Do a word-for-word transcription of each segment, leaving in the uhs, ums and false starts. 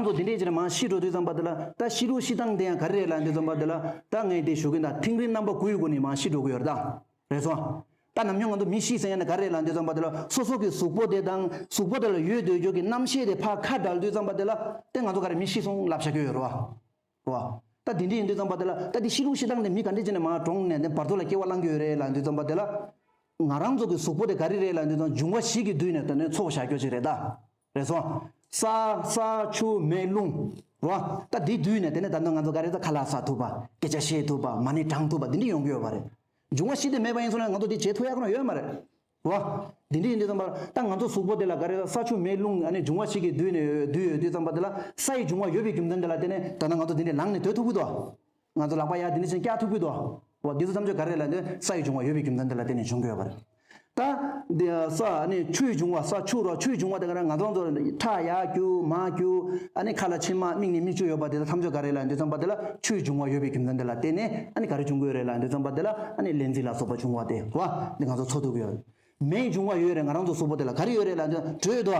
ཚོ་འདི་འདྲས་ཅིག་ནས་མར་ཤི་འགྲོ་དུས་ཙམ་པ་དེ་ལ་ད་ཤི་ལུགས་ཤི་སྟངས་དེ་ཡང་ག་རེ་རེད་ལབ་དུས་ཙམ་པ་དེ་ལ་ད་ངས་དེ་ཞུ་གི་ཡིན། ད་ཐིང་རིང་རྣམ་པ་དགུའི་སྒོ་ནས་མར་ཤི་འགྲོ་གི་ཡོད་རེད་ད། རེད་སོང་། ད་ནམ་རྒྱུན་ང་ཚོ་མི་ཤི་ཟེར་ཡ་ནི་ག་རེ་རེད་ལབ་དུས་ཙམ་པ་དེ་ལ་སོ་སོ་གི་གཟུགས་པོ་དེ་དང་གཟུགས་པོ་དེ་ལ་ཡོད་སྡོད་རྒྱུ་གི་རྣམ་ཤེས་དེ་ཕར་ཁ་བྲལ་དུས་ཙམ་པ་དེ་ལ་དེ་ང་ཚོ་ག་རེ་མི་ཤི་སོང་ལབ་བཞག་གི་ཡོད་རེད་བ། རེད་བ། ད་དེ་འདྲས་ཡིན་དུས་ཙམ་པ་དེ་ལ་ད་དེ་ཤི་ལུགས་ཤི་སྟངས་དེ་མི་ག་འདྲས་ཅིག་ནས་མར་གྲོངས་ནས་དེ་བར་དོ་ལ་སྐྱེ་བ་བླང་གི་ཡོད་རེད་ལབ་དུས་ཙམ་པ་དེ་ལ། ང་རང་ཚོ་གི་གཟུགས་པོ་དེ་ག་རེ་རེད་ལབ་དུས་ཙམ་འབྱུང་བ་བཞི་གིས་བསྡུས་ནས་དེ་ནས་ཚོགས་བཞག་རྒྱུ་ཅིག་རེད་ད། རེད་སོང་། ས་ས་ཆུ་མེ་རླུང་། རེད་བ། ད་འདི་བསྡུས་ནས་དེ་ནས་ད་ལྟ་ང་ཚོ་ག་རེ་ད་ཁ་ལག་ཟ་ཐུབ་པ། སྐད་ཆ་བཤད་ཐུབ་པ། མ་ཎི་བགྲང་ཐུབ་པ་འདི་འདྲས་ཡོང་གི་ཡོད་པ་རེད། འབྱུང་བ་བཞི་དེ་མེད་པ་ཡིན་སོང་ན་ང་ཚོ་འདི་བྱེད་ཐུབ་ཡ་ཁོ་ན་ཡོད་མ་རེད། རེད་བ། འདི་འདྲས་ཡིན་དུས་ཙམ་པ་ད་ང་ཚོ་གཟུགས་པོ་དེ་ལ་ག་རེ་ད་ས་ཆུ་མེ་རླུང་ཨ་ནི་འབྱུང་བ་བཞི་གིས་བསྡུས་ནས་བསྡུས་ཡོད་དུས་ཙམ་པ་དེ་ལ་ས་ཡི་འབྱུང་བ་ཡོད་པའི་རྒྱུ་མཚན་དེ་ལ་བརྟེན་ནས་ད་ལྟ་ང་ཚོ་འདི་འདྲས་ལངས་ནས་སྡོད་ཐུབ་ཀྱི་འདུག་ང་ཚོ་ལག་པ་ཡར་འདི་འདྲས་བྱས་བཀྱག་ཐུབ་ཀྱི་འདུག་འོ་འདི་ཚོ་ཐམས་ཅད་ག་རེ་ལབ་ན་ས་ཡི་འབྱུང་བ་ཡོད་པའི་རྒྱུ་མཚན་དེ་ལ་བརྟེན་ནས་བྱུང་གི་ཡོད་པ་རེད། ད་འདི་ས་ནི་ཆུ་ཡི་འབྱུང་བ། ས་ཆུ་རོ། ཆུ་ཡི་འབྱུང་བ་དེ་ག་རེ་ང་ཚོ་ཚོ་ཁྲག་ཡར་རྒྱུག་མར་རྒྱུག་ཨ་ནི་ཁ་ལ་མཆིལ་མ་མིག་ནས་མིག་ཆུ་ཡོད་པ་དེ་དག་ཐམས་ཅད་ག་རེ་ལབ་ན་དུས་ཙམ་པ་དེ་ལ་ཆུ་ཡི་འབྱུང་བ་ཡོད་པའི་རྒྱུ་མཚན་དེ་ལ་བརྟེན་ནས་ཨ་ནི་ག་རེ་བྱུང་གི་ཡོད་རེད་ལབ་ན་དུས་ཙམ་པ་དེ་ལ་ཨ་ནི་ལས་འཛིན་ལ་སོགས་པ་བྱུང་བ་དེ་རེད་བ། འདི་ང་ཚོ་འཚོ་ཐུབ་ཀྱི་ཡོད་རེད། མེ་ཡི་འབྱུང་བ་ཡོད་རེད། ང་རང་ཚོ་གཟུགས་པོ་དེ་ལ་ག་རེ་ཡོད་རེད་ལབ་ན་དྲོད་འདུག་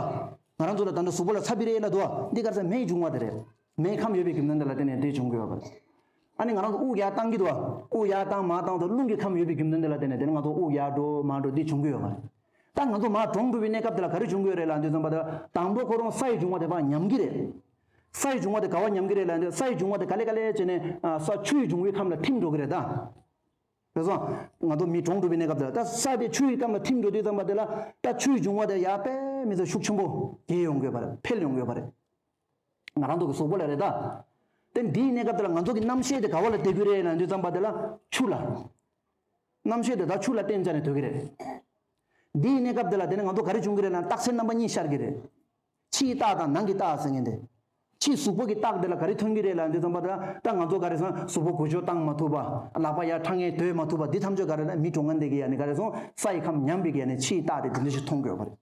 བ། ང་རང་ཚོ་ལ་ད་ལྟ་གཟུགས་པོ་ལ་ཚ་བི་རེད་ལབ་འདུག་བ། འདི་ག་རེ་ཟེར་མེ་ཡི་འབྱུང་བ་དེ་རེད། མེ་ཁམས་ཡོད་པའི་རྒྱུ་མཚན་དེ་ལ་བརྟེན་ནས་དེ་བྱུང་གི་ཡོད་པ་རེད། ཨ་ནི་ང་རང་ཚོ་དབུགས་ཡར་བཏང་གི་འདུག་བ། དབུགས་ཡར་བཏང་མར་བཏང་དང་རླུང་གི་ཁམས་ཡོད་པའི་རྒྱུ་མཚན་དེ་ལ་བརྟེན་ནས་དེ་ནི་ང་ཚོ་དབུགས་ཡར་འགྲོ་མར་འགྲོ་འདི་བྱུང་གི་ཡོད་པ་རེད། ད་ང་ཚོ་མར་གྲོངས་འགྲོ་བའི་གནས་སྐབས་དེ་ལ་ག་རེ་བྱུང་གི་ཡོད་རེད་ལབ་དུས་ཙམ་པ་དེ་ལ་དང་པོ་ཁོ་རང་ས་ཡི་འབྱུང་བ་དེ་ཕར་ཉམས་ཀྱི་རེད། ས་ཡི་འབྱུང་བ་དེ་ག་བ་ཉམས་ཀྱི་རེད་ལབ་དུས་ས་ཡི་འབྱུང་བ་དེ་ག་ལེ་ག་ལེ་བྱས་ནས་ས་ཆུ་ཡི་འབྱུང་བའི་ཁམས་ལ་ཐིམ་འགྲོ་གི་རེད་ད། རེད་སོང་། ང་ཚོ་མི་གྲོངས་འགྲོ་བའི་གནས་སྐབས་དེ་ལ་ད་ས་དེ་ཆུ་ཡི་ཁམས་ལ་ཐིམ་འགྲོ་དུས་ཙམ་པ་དེ་ལ་ད་ཆུ་ཡི་འབྱུང་བ་དེ་ཡར་དཔེ་མི་ཚོ་ཤུགས་ཆེན་པོ་རྒྱས་ཡོང་གི་ཡོད་པ་རེད། འཕེལ་ཡོང་གི་ཡོད་པ་རེད། ང་རང་ཚོ་གི་གཟུགས་པོ་ལ་རེད་ད། དེ་འདིའི་གནས་སྐབས་དེ་ལ་ང་ཚོ་གི་རྣམ་ཤེས་དེ་ག་བ་ལ་བསྡད་ཀྱི་རེད་ལབ་དུས་ཙམ་པ་དེ་ལ་ཆུ་ལ། རྣམ་ཤེས་དེ་ད་ཆུ་ལ་བརྟེན་བྱས་ནས་སྡོད་ཀྱི་རེད། འདིའི་གནས་སྐབས་དེ་ལ་དེ་ནས་ང་ཚོ་ག་རེ་བྱུང་གི་རེད་ལབ་ན་རྟགས་མཚན་རྣམ་པ་གཉིས་ཤར་གྱི་རེད། ཕྱིའི་རྟགས་དང་ནང་གི་རྟགས་ཟེར་མཁན་དེ། ཕྱིའི་གཟུགས་པོ་གི་རྟགས་དེ་ལ་ག་རེ་ཐོན་གྱི་རེད་ལབ་དུས་ཙམ་པ་དེ་ལ་ད་ང་ཚོ་ག་རེ་སོང་གཟུགས་པོ་འགུལ་སྐྱོད་བཏང་མ་ཐུབ་པ། ལག་པ་ཡར་ཕྲང་ངེ་སྡོད་མ་ཐུབ་པ་འདི་ཐམས་ཅད་ག་རེ་ན་མི་གྲོངས་མཁན་དེ་གི་ཡ་ནི་ག་རེ་སོང་ས་ཡི་ཁམས་ཉམས་པའི་གི་ཡ་ནི་ཕྱིའི་རྟགས་དེ་དེ་འདྲ་ཞིག་མཐོང་གི་ཡོད་པ་རེད།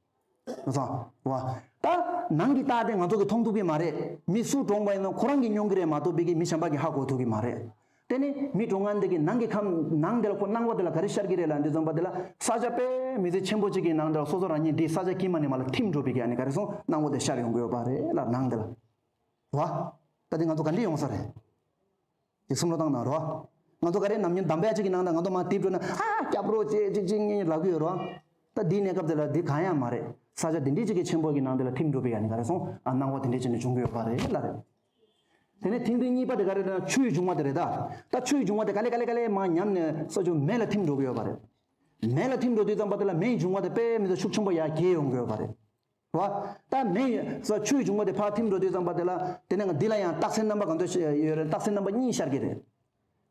ང་ཚོ་བ། ད་ནང་གི་རྟགས་དེ་ང་ཚོ་གིས་མཐོང་ཐུབ་ཀྱི་མ་རེད། མི་སུ་གྲོངས་པ་ཡིན་ན་ཁོ་རང་གིས་མྱོང་གི་རེད་མ་གཏོགས་པའི་གི་མི་གཞན་པ་གིས་ཧ་གོ་ཐུབ་ཀྱི་མ་རེད། དེ་ནི་མི་གྲོངས་མཁན་དེ་གི་ནང་གི་ཁམས་ནང་དེ་ལ་ཁོ་སྣང་བ་དེ་ལ་ག་རེ་ཤར་གྱི་རེད་ལབ་དུས་ཙམ་པ་དེ་ལ་ས་ཆ་དཔེ་མི་སྲིད་ཆེན་པོ་གཅིག་གི་ནང་དེ་ལ་སོ་སོ་རང་ཉིད་འདི་ས་ཆ་དཀྱིལ་མ་ནས་མར་ལ་ཐིམ་འགྲོ་བའི་གི་ཨ་ནི་ག་རེ་སོང་སྣང་བ་དེ་ཤར་ཡོང་གི་ཡོད་པ་རེད་ལ་ནང་དེ་ལ། བ། ད་དེ་ང་ཚོ་ག་འདྲ་ཡོང་ས་རེད། དེ་བསམ་བློ་བཏང་གནང་རོགས། ང་ཚོ་ག་རེ་ནམ་རྒྱུན་འདམ་བག་ཅིག་གི་ནང་དང་ང་ཚོ་མར་རྡིབ་འགྲོ་ན་ཨ་སྐྱབས་རོགས་ཅེས་ཅིག་ཅིག་ངེས་ལབ་ཀྱི་ཡོད་རོགས། ད་འདིའི་གནས་སྐབས་དེ་ལ་འདི་གང་ཡང་མ་རེད། ས་ཆ་འདི་འདྲའི་ཅིག་གི་ཆེན་པོ་གི་ནང་དེ་ལ་ཐིམ་འགྲོ་བའི་ཡ་ནི་ག་རེ་སོང་ཨ་སྣང་བ་དེ་འདྲའི་ཅིག་ནས་བྱུང་གི་ཡོད་པ་རེད་ལ་རེད། དེ་ནས་ཐིང་ཐིང་གཉིས་པ་དེ་ག་རེ་རེད་ན་ཆུ་ཡི་འབྱུང་བ་དེ་རེད་ད། ད་ཆུ་ཡི་འབྱུང་བ་དེ་ག་ལེ་ག་ལེ་ག་ལེ་མར་ཉམས་ནས་ས་ཆུ་མེ་ལ་ཐིམ་འགྲོ་གི་ཡོད་པ་རེད། མེ་ལ་ཐིམ་འགྲོ་དུས་ཙམ་པ་དེ་ལ་མེ་ཡི་འབྱུང་བ་དེ་དཔེ་མི་སྲིད་ཤུགས་ཆེན་པོ་ཡར་རྒྱས་ཡོང་གི་ཡོད་པ་རེད། རོ། ད་མེ་ཡི་ས་ཆུ་ཡི་འབྱུང་བ་དེ་ཕར་ཐིམ་འགྲོ་དུས་ཙམ་པ་དེ་ལ་དེ་ནས་ང་འདི་ལ་ཡང་རྟགས་མཚན་རྣམ་པ་གང་འདྲ་ཞིག་ཡོད་རེད། རྟགས་མཚན་རྣམ་པ་གཉིས་ཤར་གྱི་རེད།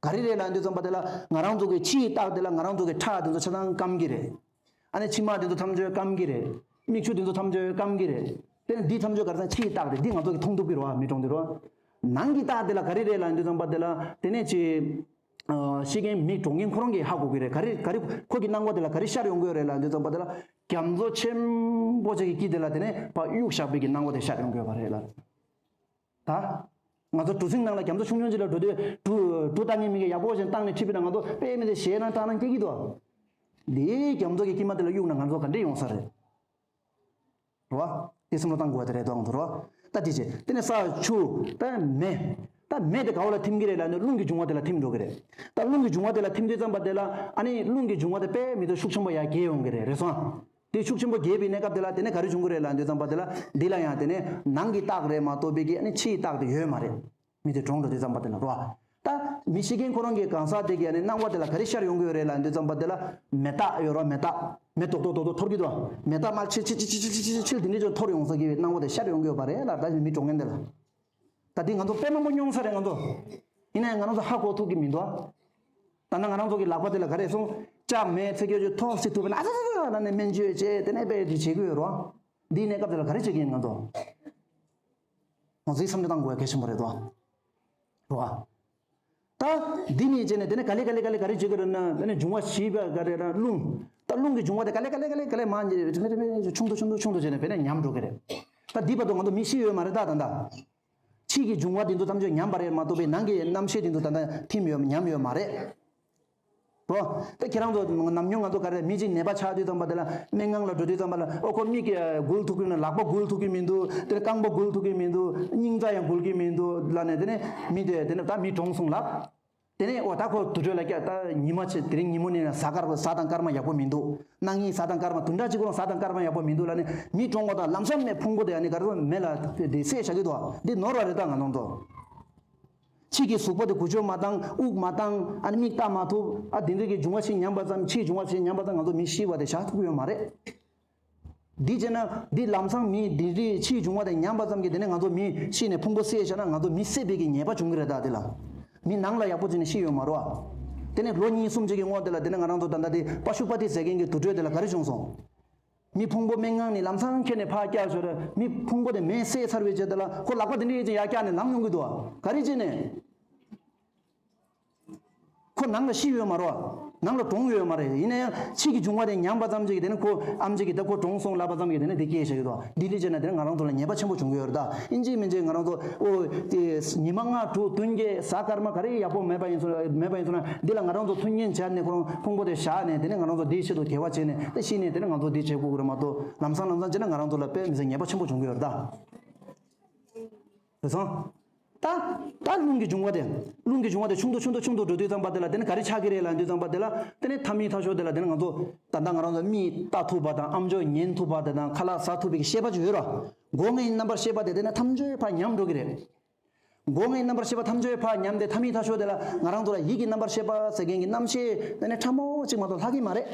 ག་རེ་རེད་ལབ་དུས་ཙམ་པ་དེ་ལ་ང་རང་ཚོ་གི་ཕྱི་ཡི་རྟགས་དེ་ལ་ང་རང་ཚོ་གི་ཁྲག་དེ་ཚོ་ཆ་ཚང་སྐམ་གྱི་རེད། ཨ་ནི་མཆིལ་མ་དེ་ཚོ་ཐམས་ཅད་སྐམ་གྱི་རེད། མིག་ཆུ་དེ་ཚོ་ཐམས་ཅད་སྐམ་གྱི་རེད། དེ་ནས་འདི་ཐམས་ཅད་ག་རེ་ཟེར་ཕྱི་ཡི་རྟགས་དེ་འདི་ང་ཚོ་གི་མཐོང་ཐུབ་ཀྱི་རེད་བ། མི་གྲོངས་དེ་རེད་བ། ནང་གི་རྟགས་དེ་ལ་ག་རེ་རེད་ལབ་དུས་ཙམ་པ་དེ་ལ་དེ་ནས་ཅི། ཤི་མཁན་མི་གྲོངས་མཁན་ཁོ་རང་གིས་ཧ་གོ་གི་རེད། ག་རེ་ག་རེ་ཁོ་གི་སྣང་བ་དེ་ལ་ག་རེ་ཤར་ཡོང་གི་ཡོད་རེད་ལབ་དུས་ཙམ་པ་དེ་ལ་རྒྱ་མཚོ་ཆེན་པོ་ཅིག་གི་དཀྱིལ་དེ་ལ་དེ་ནས་ཕར་གཡུག་བཞག་པའི་གི་སྣང་བ་དེ་ཤར་ཡོང་གི་ཡོད་པ་རེད་ལ། ད། ང་ཚོ་གྲུ་གཟིངས་ནང་ལ་རྒྱ་མཚོ་ཆུང་ཆུང་ཅིག་ལ་འགྲོ་དུས་གྲུ་གྲུ་བཏང་མཁན་མི་གིས་ཡག་པོ་བྱས་བཏང་ནས་ཁྲིད་པ་ན་ང་ཚོ་དཔེ་མི་སྲིད་ཞེད་སྣང་སྐྲག་སྣང་སྐྱེ་གི་འདུག་འདིའི་རྒྱ་མཚོ་གི་དཀྱིལ་མ་དེ་ལ་གཡུག་ན་ང་ཚོ་ག་འདྲས་ཡོང་ས་རེད། རོ། དེ་བསམ་བློ་བཏང་དགོས་པ་དེ་རེད་དོ་ང་ཚོ་རོ། ད་དེ་བྱས་དེ་ནས་ས་ཆུ་ད་མེ། ད་མེ་དེ་ག་བ་ལ་ཐིམ་གི་རེད་ལབ་ན་རླུང་གི་འབྱུང་བ་དེ་ལ་ཐིམ་འགྲོ་གི་རེད། ད་རླུང་གི་འབྱུང་བ་དེ་ལ་ཐིམ་དུས་ཙམ་པ་དེ་ལ་ཨ་ནི་རླུང་གི་འབྱུང་བ་དེ་དཔེ་མི་སྲིད་ཤུགས་ཆེན་པོ་ཡར་རྒྱས་ཡོང་གི་རེད། རེད་སོང་། དེ་ཤུགས་ཆེན་པོ་རྒྱས་པའི་གནས་སྐབས་དེ་ལ་དེ་ནས་ག་རེ་བྱུང་གི་རེད་ལབ་དུས་ཙམ་པ་དེ་ལ་འདི་ལ་ཡང་དེ་ནས་ནང་གི་རྟགས་རེད་མ་གཏོགས་པའི་གི་ཨ་ནི་ཕྱི་ཡི་རྟགས་དེ་ཡོད་མ་རེད། མི་དེ་གྲོངས་འགྲོ་དུས་ཙམ་པ་དེ་ལ་རོ། ད་མི་ཤི་མཁན་ཁོ་རང་གི་གང་ཟག་དེ་གི་ཨ་ནི་སྣང་བ་དེ་ལ་ག་རེ་ཤར་ཡོང་གི་ཡོད་རེད་ལབ་དུས་ཙམ་པ་དེ་ལ་མེ་སྟག་ཡོད་རོ། མེ་སྟག་མེ་ཏོག་ཏོག་ཏོག་ཏོག་འཐོར་གི་འདུག་མེ་སྟག་མར་ཆིལ་ཆིལ་ཆིལ་ཆིལ་ཆིལ་ཆིལ་དེ་འདྲས་ཅིག་འཐོར་ཡོང་ས་གི་སྣང་བ་དེ་ཤར་ཡོང་གི་ཡོད་པ་རེད་ལ། ད་མི་གྲོངས་མཁན་དེ་ལ། ད་དེ་ང་ཚོ་དཔེ་མང་པོ་མྱོང་ས་རེད་ང་ཚོ། ཡིན་ན་ཡང་ང་རང་ཚོ་ཧ་གོ་ཐུབ་ཀྱི་མི་འདུག་ད་ནང་ང་རང་ཚོ་གི་ལག་པ་དེ་ལ་ག་རེ་སོང་། ལྕགས་མེ་ཚིག་སྐྱོ་ཅིག་ཐོག་སི་ཐུབ་པ་ན་ཨ་ཙ་ཙ་ཙ་ལབ་ནས་སྨན་བཅོས་བྱས་དེ་ནས་དཔེ་དེ་བྱེད་ཀྱི་ཡོད་རོ། འདིའི་གནས་སྐབས་དེ་ལ་ག་རེ་བྱེད་ཀྱི་ཡིན་ང་ཚོ། ང་ཚོའི་བསམ་བློ་བཏང་དགོས་ཡ་གལ་ཆེན་པོ་རེད་དོ། རོ། ད་འདི་ནས་བྱས་ནས་དེ་ནས་ག་ལེ་ག་ལེ་ག་ལེ་ག་རེ་བྱེད་ཀྱི་རེད་ན་དེ་ནས་འབྱུང་བ་བཞི་པ་ག་རེ་ར་རླུང་། ད་རླུང་གི་འབྱུང་བ་དེ་ག་ལེ་ག་ལེ་ག་ལེ་ག་ལེ་མར་ཆུང་དུ་ཆུང་དུ་ཆུང་དུ་བྱས་ནས་དཔེར་ན་ཉམས་འགྲོ་གི་རེད། ད་འདི་བར་དུ་ང་ཚོ་མི་ཤི་ཡོད་མ་རེད་ད་ད་ད། ཕྱི་གི་འབྱུང་བ་དེ་ཚོ་ཐམས་ཅད་ཉམས་པ་རེད་མ་གཏོགས་པའི་ནང་གི་རྣམ་ཤེས་དེ་ཚོ་ད་ལྟ་ཐིམ་ཡོད་ཉམས་ཡོད་མ་རེད། རོ། དེ་ཁྱེད་རང་ཚོ་ནམ་རྒྱུན་ང་ཚོ་ག་རེ་མི་གཅིག་ནད་པ་ཆགས་དུས་ཙམ་པ་དེ་ལ་སྨན་ཁང་ལ་འགྲོ་དུས་ཙམ་པ་ལ་ཨོ་ཁོ་མིག་གིས་འགུལ་ཐུབ་ཀྱི་མིན། ལག་པ་འགུལ་ཐུབ་ཀྱི་མི་འདུག་དེ་རྐང་པ་འགུལ་ཐུབ་ཀྱི་མི་འདུག་སྙིང་རྩ་ཡང་འགུལ་གྱི་མི་འདུག་ལབ་ནས། དེ་ནས་མི་དེ་དེ་ནས་ད་མི་གྲོངས་སོང་ལབ། དེ་ནས་འོ་ད་ཁོ་དུར་ཁྲོད་ལ་བསྐྱལ། ད་ཉི་མ་ཆེ་དེ་རིང་ཉིན་མོ་ནས་གཟའ་སྐར་གཟའ་དང་སྐར་མ་ཡག་པོ་མི་འདུག་སྣང་ཡིན་གཟའ་དང་སྐར་མ་དུང་སྒྲ་གཅིག་པོ་རང་གཟའ་དང་སྐར་མ་ཡག་པོ་མི་འདུག་ལབ་ནས་མི་གྲོངས་པ་དང་ལམ་སང་ནས་ཕུང་པོ་དེ་ཨ་ནི་ག་རེ་མེ་ལ་དེ་བསྲེགས་བཞག་གི་འདུག་དེ་ནོར་བ་རེད། ད་ང་ཚོ་ཚོ། ཕྱི་གི་གཟུགས་པོ་དེ་འགུལ་སྐྱོད་མ་བཏང་། དབུགས་མ་བཏང་། ཨ་ནི་མིག་ལྟ་མ་ཐུབ། ཨ་དེ་འདྲ་གི་འབྱུང་བ་ཞིག་ཉམས་པ་ཙམ། ཕྱིའི་འབྱུང་བ་ཞིག་ཉམས་པ་ཙམ་ང་ཚོ་མི་ཤི་བ་དེ་བཞག་ཐུབ་ཀྱི་ཡོད་མ་རེད། འདི་བྱས་ན་འདི་ལམ་སང་མི་འདི་འདྲའི་ཕྱིའི་འབྱུང་བ་དེ་ཉམས་པ་ཙམ་གྱིས་དེ་ནས་ང་ཚོ་མི་ཤི་ནས་ཕུང་པོ་བསྲེགས་བཞག་ན་ང་ཚོ་མི་བསད་པའི་གི་ཉེས་པ་འབྱུང་གི་རེད། ད་དེ་ལ་མི་ནང་ལ་ཡག་པོ་བྱས་ནས་ཤི་ཡོད་མ་རེད་བ། དེ་ནས་ལོ་གཉིས་གསུམ་ཅིག་གི་སྔོན་དེ་ལ་དེ་ནས་ང་རང་ཚོ་ད་ལྟ་དེ་པ་ཤུ་པ་ཏི་ཟེར་མཁན་གྱི་དུར་ཁྲོད་དེ་ལ་ག་རེ་བྱུང་སོང་། མི་ཕུང་པོ་སྨན་ཁང་ནས་ལམ་སང་ཁྱེར་ནས་ཕར་བསྐྱལ་ཞོར་མི་ཕུང་པོ་དེ་མེ་བསད་ཚར་བའི་རྗེས་དེ་ལ་ཁོ་ལག་པ་དེ་འདྲ་ཡིན་ཅིག་ཡར་བཀྱགས་ནས་ལངས་ཡོང་གི་འདུག་བ། ག་རེ་བྱས་ནས། ཁོ་ནང་ལ་ཤི་ཡོད་མ་རེད་བ། ནང་ལ་གྲོངས་ཡོད་མ་རེད། ཡིན་ན་ཡང་ཕྱི་གི་འབྱུང་བ་དེ་ཉམས་པ་ཙམ་ཅིག་གིས་དེ་ནི་ཁོ་ཨམ་ཅིག་གིས་ད་ཁོ་གྲོངས་སོང་ལབ་པ་ཙམ་གྱིས་དེ་ནི་དེ་སྐྱེས་བཞག་གི་འདུག་འདི་འདྲ་བྱས་ན་དེ་ནི་ང་རང་ཚོ་ལ་ཉེས་པ་ཆེན་པོ་བྱུང་གི་ཡོད་རེད། ད་ཨིན་ཇི་མིན་ཇི་ང་རང་ཚོ་ཨོ་དེ་ཉི་མ་ལྔ་དྲུག་བདུན་བརྒྱད་གཟའ་སྐར་མ་ག་རེ་ཡག་པོ་མེད་པ་ཡིན་སོང་མེད་པ་ཡིན་སོང་ན་འདི་ལ་ང་རང་ཚོ་མཐུན་རྐྱེན་སྦྱར་ནས་ཁོ་རང་ཕུང་པོ་དེ་བཞག་ནས་དེ་ནི་ང་རང་ཚོ་འདིའི་ཆེད་དུ་དགེ་བ་བྱས་ནས་དེ་ཤི་ནས་དེ་ནི་ང་ཚོ་འདི་བྱེད་དགོས་ཀྱི་རེད་མ་གཏོགས། ལམ་སང་ལམ་སང་བྱས་ན་ང་རང་ཚོ་ལ་དཔེ་མི་སྲིད་ཉེས་པ་ཆེན་པོ་བྱུང་གི་ཡོད་རེད་ད། རེད་སོང་། ད་ད་རླུང་གི་འབྱུང་བ་དེ། རླུང་གི་འབྱུང་བ་དེ་ཆུང་དུ་ཆུང་དུ་ཆུང་དུ་འགྲོ་དུས་ཙམ་པ་དེ་ལ་དེ་ནི་ག་རེ་ཆགས་ཀྱི་རེད་ལབ་དུས་ཙམ་པ་དེ་ལ་དེ་ནི་མཐའ་མིག་མཐའ་མཆོག་དེ་ལ་དེ་ནི་ང་ཚོ་ད་ལྟ་ང་རང་ཚོ་མིག་ལྟ་ཐུབ་པ་དང་ཨམ་ཅོག་ཉན་ཐུབ་པ་དེ་དང་ཁ་ལག་ཟ་ཐུབ་པའི་ཤེས་པ་ཅིག་ཡོད་ར། སྒོ་ལྔའི་རྣམ་པར་ཤེས་པ་དེ་དེ་ནི་ཐམས་ཅད་ཕར་ཉམས་འགྲོ་གི་རེད། སྒོ་ལྔའི་རྣམ་པར་ཤེས་པ་ཐམས་ཅད་ཕར་ཉམས་ཏེ་མཐའ་མིག་མཐའ་མཆོག་དེ་ལ་ང་རང་ཚོ་ལ་ཡིད་ཀྱི་རྣམ་པར་ཤེས་པ་ཟེར་མཁན་གྱི་རྣམ་ཤེས་དེ་ནི་ཕྲ་མོ་གཅིག་མ་གཏོགས་ལྷག་གི་མ་རེད།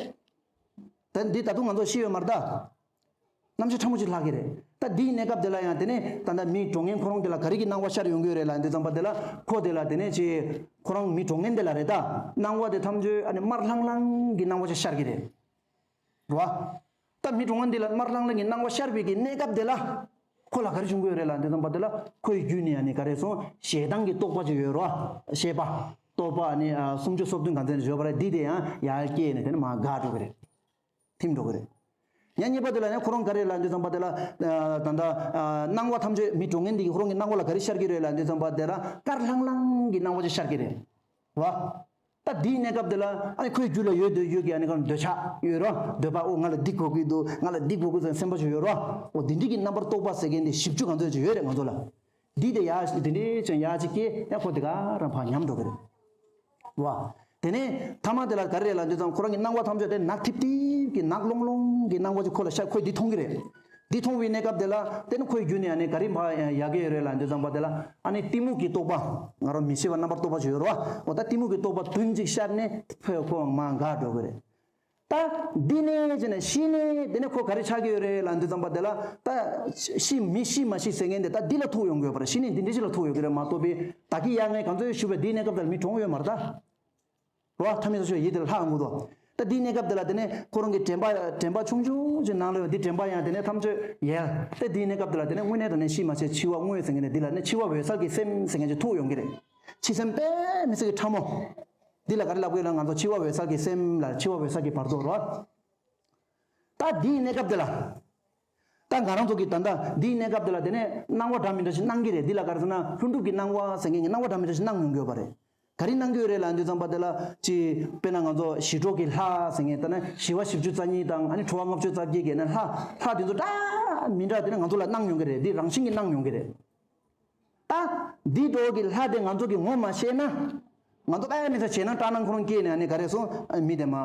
ད་འདི་ད་དུང་ང་ཚོ་ཤི་ཡོད་མ་རེད་ད། རྣམ་ཤེས་ཕྲ་མོ་ཅིག་ལྷག་གི་རེད། ད་འདིའི་གནས་སྐབས་དེ་ལ་ཡང་དེ་ནས་ད་ལྟ་མི་གྲོངས་མཁན་ཁོ་རང་དེ་ལ་ག་རེ་གི་སྣང་བ་ཤར་ཡོང་གི་ཡོད་རེད་ལབ་དུས་ཙམ་པ་དེ་ལ་ཁོ་དེ་ལ་དེ་ནས་ཅི་ཁོ་རང་མི་གྲོངས་མཁན་དེ་ལ་རེད་ད། སྣང་བ་དེ་ཐམས་ཅད་ཨ་ནི་དམར་ལྷང་ལྷང་གི་སྣང་བ་ཅིག་ཤར་གི་རེད། རེད་བ། ད་མི་གྲོངས་མཁན་དེ་ལ་དམར་ལྷང་ལྷང་གི་སྣང་བ་ཤར་བའི་གི་གནས་སྐབས་དེ་ལ་ཁོ་ལ་ག་རེ་བྱུང་གི་ཡོད་རེད་ལབ་དུས་ཙམ་པ་དེ་ལ་ཁོའི་རྒྱུད་ནས་ཨ་ནི་ག་རེ་སོང་ཞེ་སྡང་གི་རྟོག་པ་ཅིག་ཡོད་རེད་བ། ཞེས་པ། རྟོག་པ་ཨ་ནི་ཨ་སུམ་ཅུ་སོ་བདུན་ག་ཚོད་ནས་བརྗོད་པ་རེད། འདི་དེ་ཡང་ཡར་སྐྱེས་ནས་དེ་ནས་མར་འགག་འགྲོ་གི་རེད། ཐིམ་འགྲོ་གི་རེད། ཡང་གཉིས་པ་དེ་ལ་ཡང་ཁོ་རང་ག་རེ་ལབ་དུས་ཙམ་པ་དེ་ལ། ད་ལྟ་སྣང་བ་ཐམས་ཅད་མི་གྲོངས་མཁན་འདི་གི་ཁོ་རང་གི་སྣང་བ་ལ་ག་རེ་ཤར་གྱི་རེད་ལབ་དུས་ཙམ་པ་དེ་ལ་དཀར་ལྷང་ལྷང་གི་སྣང་བ་ཅིག་ཤར་གྱི་རེད། བ། ད་འདིའི་གནས་སྐབས་དེ་ལ་ཨ་ནི་ཁོའི་རྒྱུད་ལ་ཡོད་འདོད་ཡོད་ཀྱི་ཨ་ནི་ག་འདོད་ཆགས་ཡོད་རོ། འདོད་པ་ཨོ་ང་ལ་འདི་དགོས་ཀྱི་འདུག་ང་ལ་འདི་དགོས་ཀྱི་འདུག་སེམས་པ་ཅིག་ཡོད་རོ། ཨོ་འདི་འདྲི་གི་རྣམ་པར་རྟོག་པ་ཟེར་མཁན་དེ་བཞི་བཅུ་ག་ཚོད་ཅིག་ཡོད་རེད་ང་ཚོ་ལ། འདི་དེ་ཡ་འདི་འདྲི་ཅན་ཡ་ཅིག་སྐྱེ་ཡ་ཁོ་དེ་ག་རང་ཕར་ཉམས་འགྲོ་གི་རེད། བ། དེ་ནས་ཐ་མ་དེ་ལ་ག་རེ་རེད་ལབ་དུས་ཙམ་ཁོ་རང་གི་སྣང་བ་ཐམས་ཅད་དེ་ནག་ཐིབ་ཐིབ་ཀྱི་ནག་ལོང་ལོང་གི་སྣང་བ་ཅིག་ཁོ་ལ་ཤར། ཁོས་འདི་མཐོང་གི་རེད། འདི་མཐོང་བའི་གནས་སྐབས་དེ་ལ་དེ་ནི་ཁོའི་རྒྱུད་ནས་ཨ་ནི་ག་རེ་ཕར་ཡ་གི་ཡོད་རེད་ལབ་དུས་ཙམ་པ་དེ་ལ་ཨ་ནི་གཏི་མུག་གི་རྟོག་པ་ང་རང་མི་ཤེས་པ་རྣམ་པར་རྟོག་པ་ཅིག་ཡོད་རེད་བ། འོ་ད་གཏི་མུག་གི་རྟོག་པ་བདུན་ཅིག་ཤར་ནས་ཁོས་ཁོ་མར་འགག་འགྲོ་གི་རེད། ད་འདི་ནས་བྱས་ནས་ཤི་ནས་དེ་ནས་ཁོ་ག་རེ་ཆགས་ཀྱི་ཡོད་རེད་ལབ་དུས་ཙམ་པ་དེ་ལ་ད་ཤི་མི་ཤི་མ་ཤི་ཟེར་མཁན་དེ་ད་འདི་ལ་ཐུག་ཡོང་གི་ཡོད་པ་རེད། ཤི་ནས་འདི་འདྲ་ཅིག་ལ་ཐུག་ཡོང་གི་རེད་མ་གཏོགས་པའི་ད་གི་ཡ་ངས་ག་ཚོད་ཞུ་བའི་འདིའི་གནས་སྐབས་དེ་ལ་མི་གྲོངས་ཡོད་མ་རེད་ད། རོ། ཐ་མི་ས་ཆོས་ཡིད་དེ་ལ་ལྷག་འོང་གི་འདུག་ད་འདིའི་གནས་སྐབས་དེ་ལ་དེ་ནས་ཁོ་རང་གི་དྲན་པ་དྲན་པ་ཆུང་ཆུང་ཅིག་ནང་ལ་ཡོད་འདི་དྲན་པ་ཡང་དེ་ནས་ཐམས་ཅད་ཡལ་ཏེ་འདིའི་གནས་སྐབས་དེ་ལ་དེ་ནས་དངོས་གནས་དྲང་གནས་ཤི་མ་ཤི་འཆི་བ་དངོས་ཟེར་མཁན་དེ་འདི་ལ་ནས་འཆི་བ་འོད་གསལ་གྱི་སེམས་ཟེར་མཁན་ཅིག་ཐུག་ཡོང་གི་རེད། འཆི་སེམས་དཔེ་མི་སྲིད་ཀྱི་ཕྲ་མོ། འདི་ལ་ག་རེ་ལབ་དགོས་ལ་ང་ཚོ་འཆི་བ་འོད་གསལ་གྱི་སེམས་ལ་འཆི་བ་འོད་གསལ་གྱི་བར་དོ་རོ། ད་འདིའི་གནས་སྐབས་དེ་ལ། ད་ང་རང་ཚོ་གི་ད་ལྟ་འདིའི་གནས་སྐབས་དེ་ལ་དེ་ནས་སྣང་བ་འདྲ་མི་འདྲ་ཞིག་སྣང་གི་རེད། འདི་ལ་ག་རེ་ཟེར་ན་ལྷུན་གྲུབ་ཀྱི་སྣང་བ་ཟེར་མཁན་གྱི་སྣང་བ་འདྲ་མི་འདྲ་ཞིག་སྣང་ཡོང་གི་ཡོད་པ་རེད། ག་རེ་སྣང་གི་ཡོད་རེད་ལབ་དུས་ཙམ་པ་དེ་ལ་ཅི། དཔེར་ན་ང་ཚོ་ཞི་ཁྲོ་གི་ལྷ་ཟེར་མཁན་ད་ནི་ཞི་བ་བཞི་བཅུ་རྩ་གཉིས་དང་ཨ་ནི་ཁྲོ་བ་ལྔ་བཅུ་རྩ་བརྒྱད་ཀྱི་ནི་ལྷ་ལྷ་དེ་ཚོ་འདྲ་མི་འདྲ་དེ་ནི་ང་ཚོ་ལ་སྣང་ཡོང་གི་རེད། འདི་རང་བཞིན་གྱིས་སྣང་ཡོང་གི་རེད། ད་འདི་འགྲོ་གི་ལྷ་དེ་ང་ཚོ་གི་ངོ་མ་ཤེས་ན། ང་ཚོ་ཨེ་མི་ཚ་བྱས་ན་སྐྲག་སྣང་ཁོ་རང་སྐྱེས་ནས་ཨ་ནི་ག་རེ་སོང་མི་དེ་མ།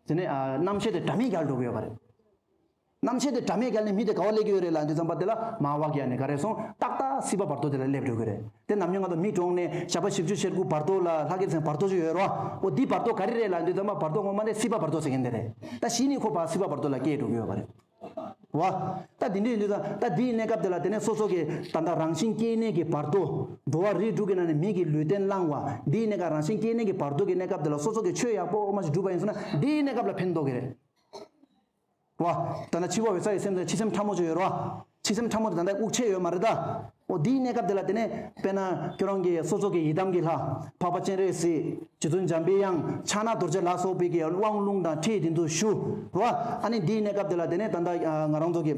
དེ་ནས་རྣམ་ཤེས་དེ་དྲ་མིག་རྒྱལ་འགྲོ་གི་ཡོད་པ་རེད། རྣམ་ཤེས་དེ་དྲ་མིག་རྒྱལ་ནས་མི་དེ་ག་བ་སླེབས་ཀྱི་ཡོད་རེད་ལབ་དུས་ཙམ་པ་དེ་ལ་མ་བ་གི་ཨ་ནི་ག་རེ་སོང་ཏག་ཏག་སྲིད་པ་བར་དོ་དེ་ལ་སླེབས་འགྲོ་གི་རེད། དེ་ནམ་རྒྱུན་ང་ཚོ་མི་གྲོངས་ནས་ཞགས་པ་བཞི་བཅུ་ཞེ་དགུ་བར་དོ་ལ་ལྷ་སྐལ་ཚན་བར་དོ་ཅིག་ཡོད་རོ། འོ་འདི་བར་དོ་ག་རེ་རེད་ལབ་དུས་ཙམ་པ་བར་དོ་ངོ་མ་དེ་སྲིད་པ་བར་དོ་ཟེར་མཁན་དེ་རེད། ད་གཞི་ནས་ཁོ་བ་སྲིད་པ་བར་དོ་ལ་སྐྱེས་འགྲོ་གི་ཡོད་པ་རེད། བ། ད་འདི་འདྲ་ཡིན་དུས་ད་ད་འདིའི་གནས་སྐབས་དེ་ལ་དེ་ནས་སོ་སོ་གི་ད་ལྟ་རང་བཞིན་སྐྱེ་གནས་ཀྱི་བར་དོ། འགྲོ་བ་རིགས་དྲུག་གི་ནང་ནས་མི་གི་ལུས་རྟེན་བླངས་པ་འདིའི་གནས་སྐབས་རང་བཞིན་སྐྱེ་གནས་ཀྱི་བར་དོ་གི་གནས་སྐབས་དེ་ལ་སོ་སོ་གི་ཆོས་ཡག་པོ་མ་ཞིག་བསྒྲུབས་པ་ཡིན་ཟེར་ན་འདིའི་གནས་སྐབས་ལ་ཕན་ཐོགས་ཀྱི་རེད། བ། ད་ལྟ་འཆི་བ་འོད་གསལ་གྱི་སེམས་དེ་འཆི་སེམས་ཕྲ་མོ་ཅིག་ཡོད་རེད་བ། འཆི་སེམས་ཕྲ་མོ་དེ་ད་ལྟ་དབུགས་ཆད་ཡོད་མ་རེད་ད། འོ་འདིའི་གནས་སྐབས་དེ་ལ་དེ་ནས་དཔེར་ན་ཁྱོད་རང་གི་སོ་སོ་གི་ཡི་དམ་གྱི་ལྷ། འཕགས་པ་སྤྱན་རས་གཟིགས། རྗེ་བཙུན་འཇམ་པའི་དབྱངས། ཕྱག་ན་རྡོ་རྗེ་ལ་སོགས་པའི་གི་དབང་ལུང་དང་ཁྲིད་དེ་ཚོ་ཞུ། རོ། ཨ་ནི་འདིའི་གནས་སྐབས་དེ་ལ་དེ་ནས་ད་ལྟ་ང་རང་ཚོ་གི་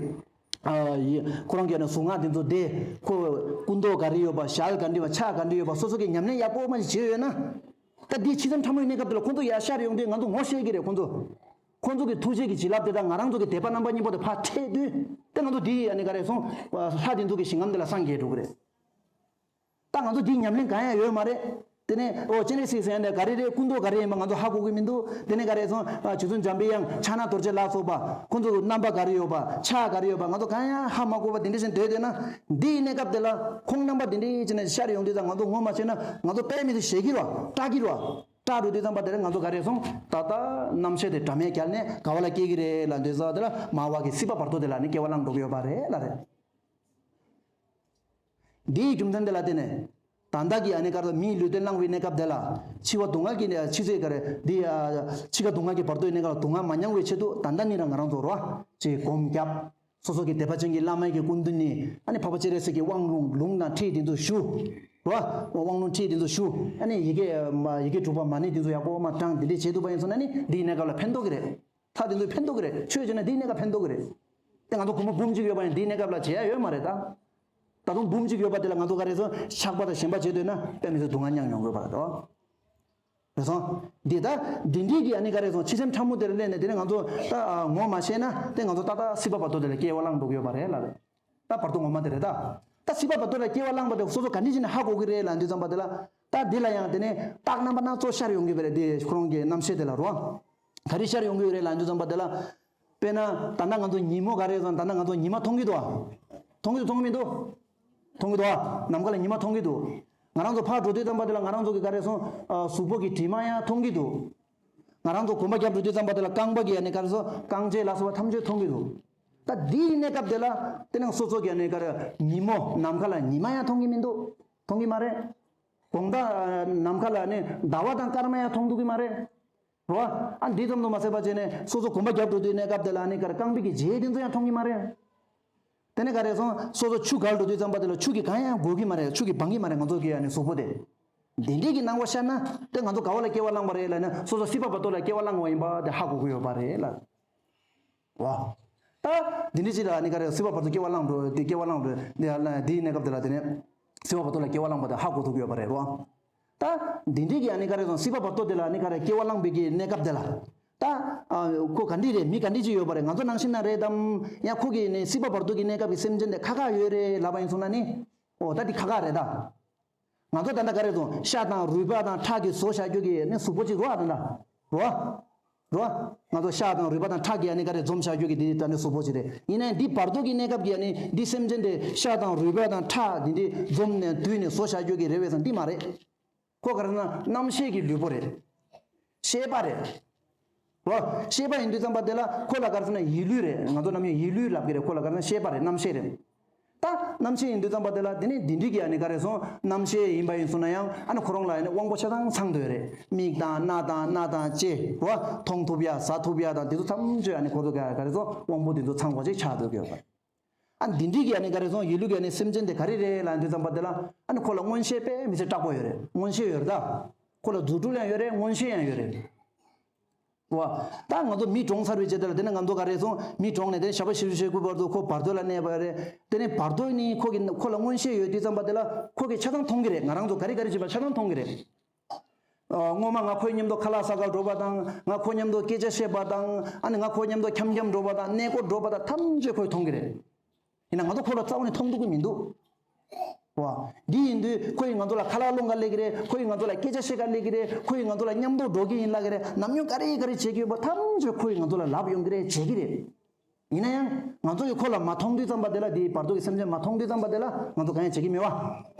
ཁོ་རང་གི་ནི་གཟུངས་སྔགས་དེ་ཚོ་བཟླས། ཁོ་སྐུ་མདོག་ག་རེ་ཡོད་པ། ཞལ་ག་འདྲ་བ། ཕྱག་ག་འདྲ་ཡོད་པ། སོ་སོ་གི་ཉམས་ལེན་ཡག་པོ་མ་ཞིག་བྱས་ཡོད་ན། ད་འདི་ཕྱི་སེམས་ཕྲ་མོའི་གནས་སྐབས་དེ་ལ་ཁོང་ཚོ་ཡར་ཤར་ཡོང་དུས་ང་ཚོ་ངོ་ཤེས་ཀྱི་རེད། ཁོང་ཚོ་ཁོང་ཚོ་གི་ཐུགས་རྗེ་གི་བྱིན་རླབས་དེ་དང་ང་རང་ཚོ་གི་དད་པ་རྣམ་པ་གཉིས་པོ་དེ་ཕར་འཕྲད་དུས་དེ་ང་ཚོ་འདི་ཨ་ནི་ག་རེ་སོང་། ལྷ་དེ་ཚོ་གི་ཞིང་ཁམས་དེ་ལ་སངས་རྒྱས་འགྲོ་གི་རེད། ད་ང་ཚོ་འདིའི་ཉམས་ལེན་གང་ཡང་ཡོད་མ་རེད། དེ་ནས་ཨོ་སྤྱན་རས་གཟིགས་ཟེར་ཡ་འདི་ག་རེ་རེད། སྐུ་མདོག་ག་རེ་ཡིན་པ་ང་ཚོ་ཧ་གོ་གི་མི་འདུག་དེ་ནས་ག་རེ་སོང་། ཨ་རྗེ་བཙུན་འཇམ་པའི་དབྱངས་ཕྱག་ན་རྡོ་རྗེ་ལ་སོགས་པ་ཁོང་ཚོ་རྣམ་པ་ག་རེ་ཡོད་པ། ཕྱག་ག་རེ་ཡོད་པ། ང་ཚོ་གང་ཡང་ཧ་མ་གོ་བ་དེ་འདྲ་ཞིག་སྡོད་བསྡད་ན། འདིའི་གནས་སྐབས་དེ་ལ་ཁོང་རྣམ་པ་དེ་འདྲ་བྱས་ནས་ཤར་ཡོང་དུས་ཙང་ང་ཚོ་ངོ་མ་ཤེས་ན་ང་ཚོ་དཔེ་མི་སྲིད་ཞེད་ཀྱི་རེད་བ། སྐྲག་གི་རེད་བ། སྐྲག་འགྲོ་དུས་ཙམ་པ་དེ་ལ་ང་ཚོ་ག་རེ་སོང་། ད་ལྟ་རྣམ་ཤེས་དེ་དྲ་མའི་རྒྱལ་ནས་ག་བ་ལ་སྐྱེ་གི་རེད་ལབ་དུས་ཙང་དེ་ལ་མར་བ་གི་སྲིད་པ་བར་དོ་དེ་ལ་ནི་སྐྱེ་བ་བླངས་འགྲོ་གི་ཡོད་པ་རེད་ལབ་རེད། འདིའི་རྒྱུ་མཚན་དེ་ལ་བརྟེན་ནས། ད་ལྟ་གི་ཨ་ནི་ག་རེ་མིའི་ལུས་རྟེན་བླངས་པའི་གནས་སྐབས་དེ་ལ། འཆི་བ་སྡུག་བསྔལ་གྱི་ནི་འཆི་ཚེ་ག་རེ་འདི་ཨ། འཆི་ཁ་སྡུག་བསྔལ་གྱི་བར་དོའི་གནས་སྐབས་ལ་སྡུག་བསྔལ་མ་མྱངས་པའི་ཆེད་དུ་ད་ལྟ་ནི་རང་ང་རང་ཚོ་རོ། ཅེས་སྒོམ་བརྒྱབ། སོ་སོ་གི་དད་པ་ཅན་གྱི་བླ་མ་གི་སྐུ་མདུན་ནས་ཨ་ནི་འཕགས་པ་སྤྱན་རས་གཟིགས་ཀྱི་དབང་ལུང་ལུང་དང་ཁྲིད་དེ་ཚོ་ཞུ། རོ། དབང་ལུང་ཁྲིད་དེ་ཚོ་ཞུ། ཨ་ནི་ཡི་གེ་མ་ཡི་གེ་དྲུག་པ་མ་ཎི་དེ་ཚོ་ཡག་པོ་མ་བགྲངས་དེ་འདྲས་བྱེད་ཐུབ་པ་ཡིན་སོང་ན་ནི་འདིའི་གནས་སྐབས་ལ་ཕན་ཐོགས་ཀྱི་རེད། ལྷ་དེ་ཚོས་ཕན་ཐོགས་ཀྱི་རེད། ཆོས་བྱས་ན་འདིའི་གནས་སྐབས་ཕན་ཐོགས་ཀྱི་རེད། དེ་ང་ཚོ་བུ་མོ་འབུམ་གཅིག་ཡོད་པ་ཡང་འདིའི་གནས་སྐབས་ལ་བྱེད་ཡ་ཡོད་མ་རེད་ད། ད་དུང་འབུམ་གཅིག་ཡོད་པ་དེ་ལ་ང་ཚོ་ག་རེ་ཟེར་ཆགས་པ་དང་ཞེན་པ་བྱེད་འདོད་ན་དཔེ་མི་སྲིད་སྡུག་བསྔལ་མྱངས་མྱོང་དགོས་པ་རེད་དོ། རེད་སོང་། འདི་ད་འདི་འདྲའི་གི་ཨ་ནི་ག་རེ་སོང་། ཕྱི་སེམས་ཕྲ་མོ་དེར་སླེབས་ནས་དེ་ནས་ང་ཚོ་ད་ཨ་ངོ་མ་ཤེས་ན་དེ་ང་ཚོ་ཏག་ཏག་སྲིད་པ་བར་དོ་དེ་ལ་སྐྱེ་བ་བླངས་འགྲོ་གི་ཡོད་པ་རེད་ལབ་རེད། ད་བར་དོ་ངོ་མ་དེ་རེད་ད། ད་སྲིད་པ་བར་དོ་ལ་སྐྱེ་བ་བླངས་པ་དེ་སོ་སོ་ག་འདྲ་ཞིག་ནས་ཧ་གོ་གི་རེད་ལབ་དུས་ཙམ་པ་དེ་ལ། ད་འདི་ལ་ཡང་དེ་ནས་རྟགས་རྣམ་པ་སྣ་ཚོགས་ཤར་ཡོང་གི་ཡོད་པ་རེད། དེ་ཁོ་རང་གི་རྣམ་ཤེས་དེ་ལ་རོ། ག་རེ་ཤར་ཡོང་གི་ཡོད་རེད་ལབ་དུས་ཙམ་པ་དེ་ལ། དཔེར་ན་ད་ལྟ་ང་ཚོ་ཉིན་མོ་ག་རེ་ཟེར་ན། ད་ལྟ་ང་ཚོ་ཉི་མ་མཐོང་གི་འདུག་ཨ། མཐོང་གི་འདུག་མཐོང་གི་མི་འདུག་མཐོང་གི་འདུག་ཨ། ནམ་མཁའ་ལ་ཉི་མ་མཐོང་གི་འདུག་ང་རང་ཚོ་ཕར་འགྲོ་དུས་ཙམ་པ་དེ་ལ་ང་རང་ཚོ་གི་ག་རེ་སོང་། ཨ། གཟུགས་པོ་གི་དྲི་མ་ཡང་མཐོང་གི་འདུག་ང་རང་ཚོ་གོམ་པ་རྒྱབ་འགྲོ་དུས་ཙམ་པ་དེ་ལ་རྐང་པ་གི་ཨ་ནི་ག་རེ་སོང་། རྐང་རྗེས་ལ་སོགས་པ་ཐམས་ཅད་མཐོང་གི་འདུག་ད་འདིའི་གནས་སྐབས་དེ་ལ་དེ་ནང་སོ་སོ་གི་ཨ་ནི་ག་རེ་ཉིན་མོ་ནམ་མཁའ་ལ་ཉི་མ་ཡང་མཐོང་གི་མི་འདུག་མཐོང་གི་མ་རེད། དགོང་དག་ནམ་མཁའ་ལ་ཨ་ནི་ཟླ་བ་དང་སྐར་མ་ཡང་མཐོང་ཐུབ་ཀྱི་མ་རེད། རོ། ཨ་འདི་ཙམ་དུ་མ་ཟད་པ་བྱས་ནས་སོ་སོ་གོམ་པ་རྒྱབ་འགྲོ་དུས་གནས་སྐབས་དེ་ལ་ཨ་ནི་ག་རེ་རྐང་པའི་གི་རྗེས་དེ་ཚོ་ཡང་མཐོང་གི་མ་རེད། དེ་ནས་ག་རེ་སོང་། སོ་སོ་ཆུ་བརྒལ་འགྲོ་དུས་ཙམ་པ་དེ་ལ་ཆུ་གིས་གང་ཡང་གོ་གི་མ་རེད། ཆུ་གིས་སྦང་གི་མ་རེད་ང་ཚོ་གི་ཨ་ནི་གཟུགས་པོ་དེ། འདི་འདྲའི་གི་སྣང་བ་ཤར་ན་དེ་ང་ཚོ་ག་བ་ལ་སྐྱེ་བ་བླངས་པ་རེད་ལབ་ན་སོ་སོ་སྲིད་པ་བར་དོ་ལ་སྐྱེ་བ་བླངས་པ་ཡིན་པ་དེ་ཧ་གོ་གི་ཡོད་པ་རེད་ལ། བ། ད། འདི་འདྲའི་ཅིག་ལ་ཨ་ནི་ག་རེ་སྲིད་པ་བར་དོ་སྐྱེ་བ་བླངས་འགྲོ་དེ་སྐྱེ་བ་བླངས་འགྲོ་དེ་ཨ་ནི་དེའི་གནས་སྐབས་དེ་ལ་དེ་ནས་སྲིད་པ་བར་དོ་ལ་སྐྱེ་བ་བླངས་པ་དེ་ཧ་གོ་ཐུབ་ཀྱི་ཡོད་པ་རེད་རོ། ད། འདི་འདྲའི་གི་ཨ་ནི་ག་རེ་སོང་སྲིད་པ་བར་དོ་དེ་ལ་ཨ་ནི་ག་རེ་སྐྱེ་བ་བླངས་པའི་གི་གནས་སྐབས་དེ་ལ། ད། ཨ། ཁོ་ག་འདྲ་རེད། མི་ག་འདྲ་ཅིག་ཡོད་པ་རེད། ང་ཚོ་ནང་བཞིན་ན་རེད་དམ། ཡང་ཁོ་གི་ནི་སྲིད་པ་བར་དོ་གི་གནས་སྐབས་ཀྱི་སེམས་ཅན་དེ་ཁ་ཁ་ཡོད་རེད་ལབ་པ་ཡིན་སོང་ན་ནི། ཨོ་ད་འདི་ཁ་ཁ་རེད་ད། ང་ཚོ་ད་ལྟ་ག་རེ་སོང་ཤ་དང་རུས་པ་དང་ཁྲག་གིས་བཟོ་བཞག་རྒྱུ་གི་ནི་གཟུགས་པོ་ཅིག་རོ་ཨ་ད་ལྟ། རོ། རོ། ང་ཚོ་ཤ་དང་རུས་པ་དང་ཁྲག་གིས་ཨ་ནི་ག་རེ་འཛོམས་བཞག་རྒྱུ་གི་འདི་ད་ནི་གཟུགས་པོ་ཅིག་རེད། ཡིན་ནའི་འདི་བར་དོ་གི་གནས་སྐབས་ཀྱི་ཨ་ནི་འདི་སེམས་ཅན་དེ་ཤ་དང་རུས་པ་དང་ཁྲག་འདི་འདི་འཛོམས་ནས་བསྡུས་ནས་བཟོ་བཞག་རྒྱུ་གི་རེད་བས་སམ་འདི་མ་རེད། ཁོ་ག་རེ་ཟེར་ན་རྣམ་ཤེས་ཀྱི་ལུས་པོ་རེད། ཤེས་པ་རེད། རོ། ཤེས་པ་ཡིན་དུས་ཙམ་པ་དེ་ལ་ཁོ་ལ་ག་རེ་ཟེར་ན་ཡིད་ལུས་རེད། ང་ཚོ་ནམ་ཡང་ཡིད་ལུས་ལབ་ཀྱི་རེད། ཁོ་ལ་ག་རེ་ཟེར་ན་ཤེས་པ་རེད། རྣམ་ཤེས་རེད། ད་རྣམ་ཤེས་ཡིན་དུས་ཙམ་པ་དེ་ལ་དེ་ནི་འདི་འདྲི་གི་ཨ་ནི་ག་རེ་སོང་རྣམ་ཤེས་ཡིན་པ་ཡིན་སོང་ན་ཡང་ཨ་ནི་ཁོ་རང་ལ་ཨ་ནི་དབང་པོ་ཆ་ཚང་ཚང་འདོད་རེད། མིག་དང་སྣ་དང་སྣ་དང་ལྕེ་རོ། མཐོང་ཐུབ་ཡ་ཟ་ཐུབ་ཡ་དང་དེ་ཚོ་ཐམས་ཅད་ཨ་ནི་ཁོ་ཚོ་ག་རེ་སོང་དབང་པོ་དེ་ཚོ་ཚང་བ་ཅིག་ཆགས་འདོད་ཀྱི་ཡོད་པ། ཨ་འདི་འདྲི་གི་ཨ་ནི་ག་རེ་སོང་ཡིད་ལུས་ཀྱི་ཨ་ནི་སེམས་ཅན་དེ་ག་རེ་རེད་ལབ་དུས་ཙམ་པ་དེ་ལ་ཨ་ནི་ཁོ་ལ་མངོན་ཤེས་དཔེ་མི་སྲིད་དྲག་པོ་ཡོད་རེད། མངོན་ཤེས་ཡོད་རེད་ད། ཁོ་ལ་རྫུ་འཕྲུལ་ཡང་ཡོད་རེད། མངོན་ཤེས་ཡང་ཡོད་རེད། བ། ད་ང་ཚོ་མི་གྲོངས་ཚར་བའི་རྗེས་དེ་ལ་དེ་ནས་ང་ཚོ་ག་རེ་སོང་མི་གྲོངས་ནས་དེ་ནས་ཞག་པོ་བཞི་བཅུ་ཞེ་དགུ་བར་དུ་ཁོ་བར་དོ་ལ་གནས་པ་རེད། དེ་ནས་བར་དོ་ནི་ཁོ་གི་ཁོ་ལ་མངོན་ཤེས་ཡོད་དུས་ཙམ་པ་དེ་ལ་ཁོ་གི་ཆ་ཚང་མཐོང་གི་རེད། ང་རང་ཚོ་ག་རེ་ག་རེ་བྱེད་པ་ཆ་ཚང་མཐོང་གི་རེད། ཨ། སྔོན་མ་ང་ཁོའི་མཉམ་དུ་ཁ་ལག་ཟ་གར་འགྲོ་བ་དང་ང་ཁོ་མཉམ་དུ་སྐད་ཆ་བཤད་པ་དང་ཨ་ནི་ང་ཁོ་མཉམ་དུ་འཁྱམ་འཁྱམ་འགྲོ་བ་དང་གནས་སྐོར་འགྲོ་བ་དང་ཐམས་ཅད་ཁོས་མཐོང་གི་རེད། ཡིན་ན་ང་ཚོ་ཁོ་ལ་རྩ་བ་ནས་མཐོང་ཐུབ་ཀྱི་མི་འདུག་བ། འདི་ཡིན་དུས་ཁོ་ཡིས་ང་ཚོ་ལ་ཁ་ལག་སློང་ག་སླེབས་ཀྱི་རེད། ཁོ་ཡིས་ང་ཚོ་ལ་སྐད་ཆ་བཤད་ག་སླེབས་ཀྱི་རེད། ཁོ་ཡིས་ང་ཚོ་ལ་མཉམ་དུ་འགྲོ་གི་ཡིན་ལབ་ཀྱི་རེད། ནམ་རྒྱུན་ག་རེ་ག་རེ་བྱེད་ཀྱི་ཡོད་པ་ཐམས་ཅད་ཁོ་ཡིས་ང་ཚོ་ལ་ལབ་ཡོང་གི་རེད། བྱེད་ཀྱི་རེད། ཡིན་ན་ཡང་ང་ཚོ་ཡིས་ཁོ་ལ་མ་མཐོང་དུས་ཙམ་པ་དེ་ལ་དེའི་བར་དོ་གི་སེམས་ཅན་མ་མཐོང་དུས་ཙམ་པ་དེ་ལ་ང་ཚོ་གང་ཡང་བྱེད་ཀྱི་མེད་བ།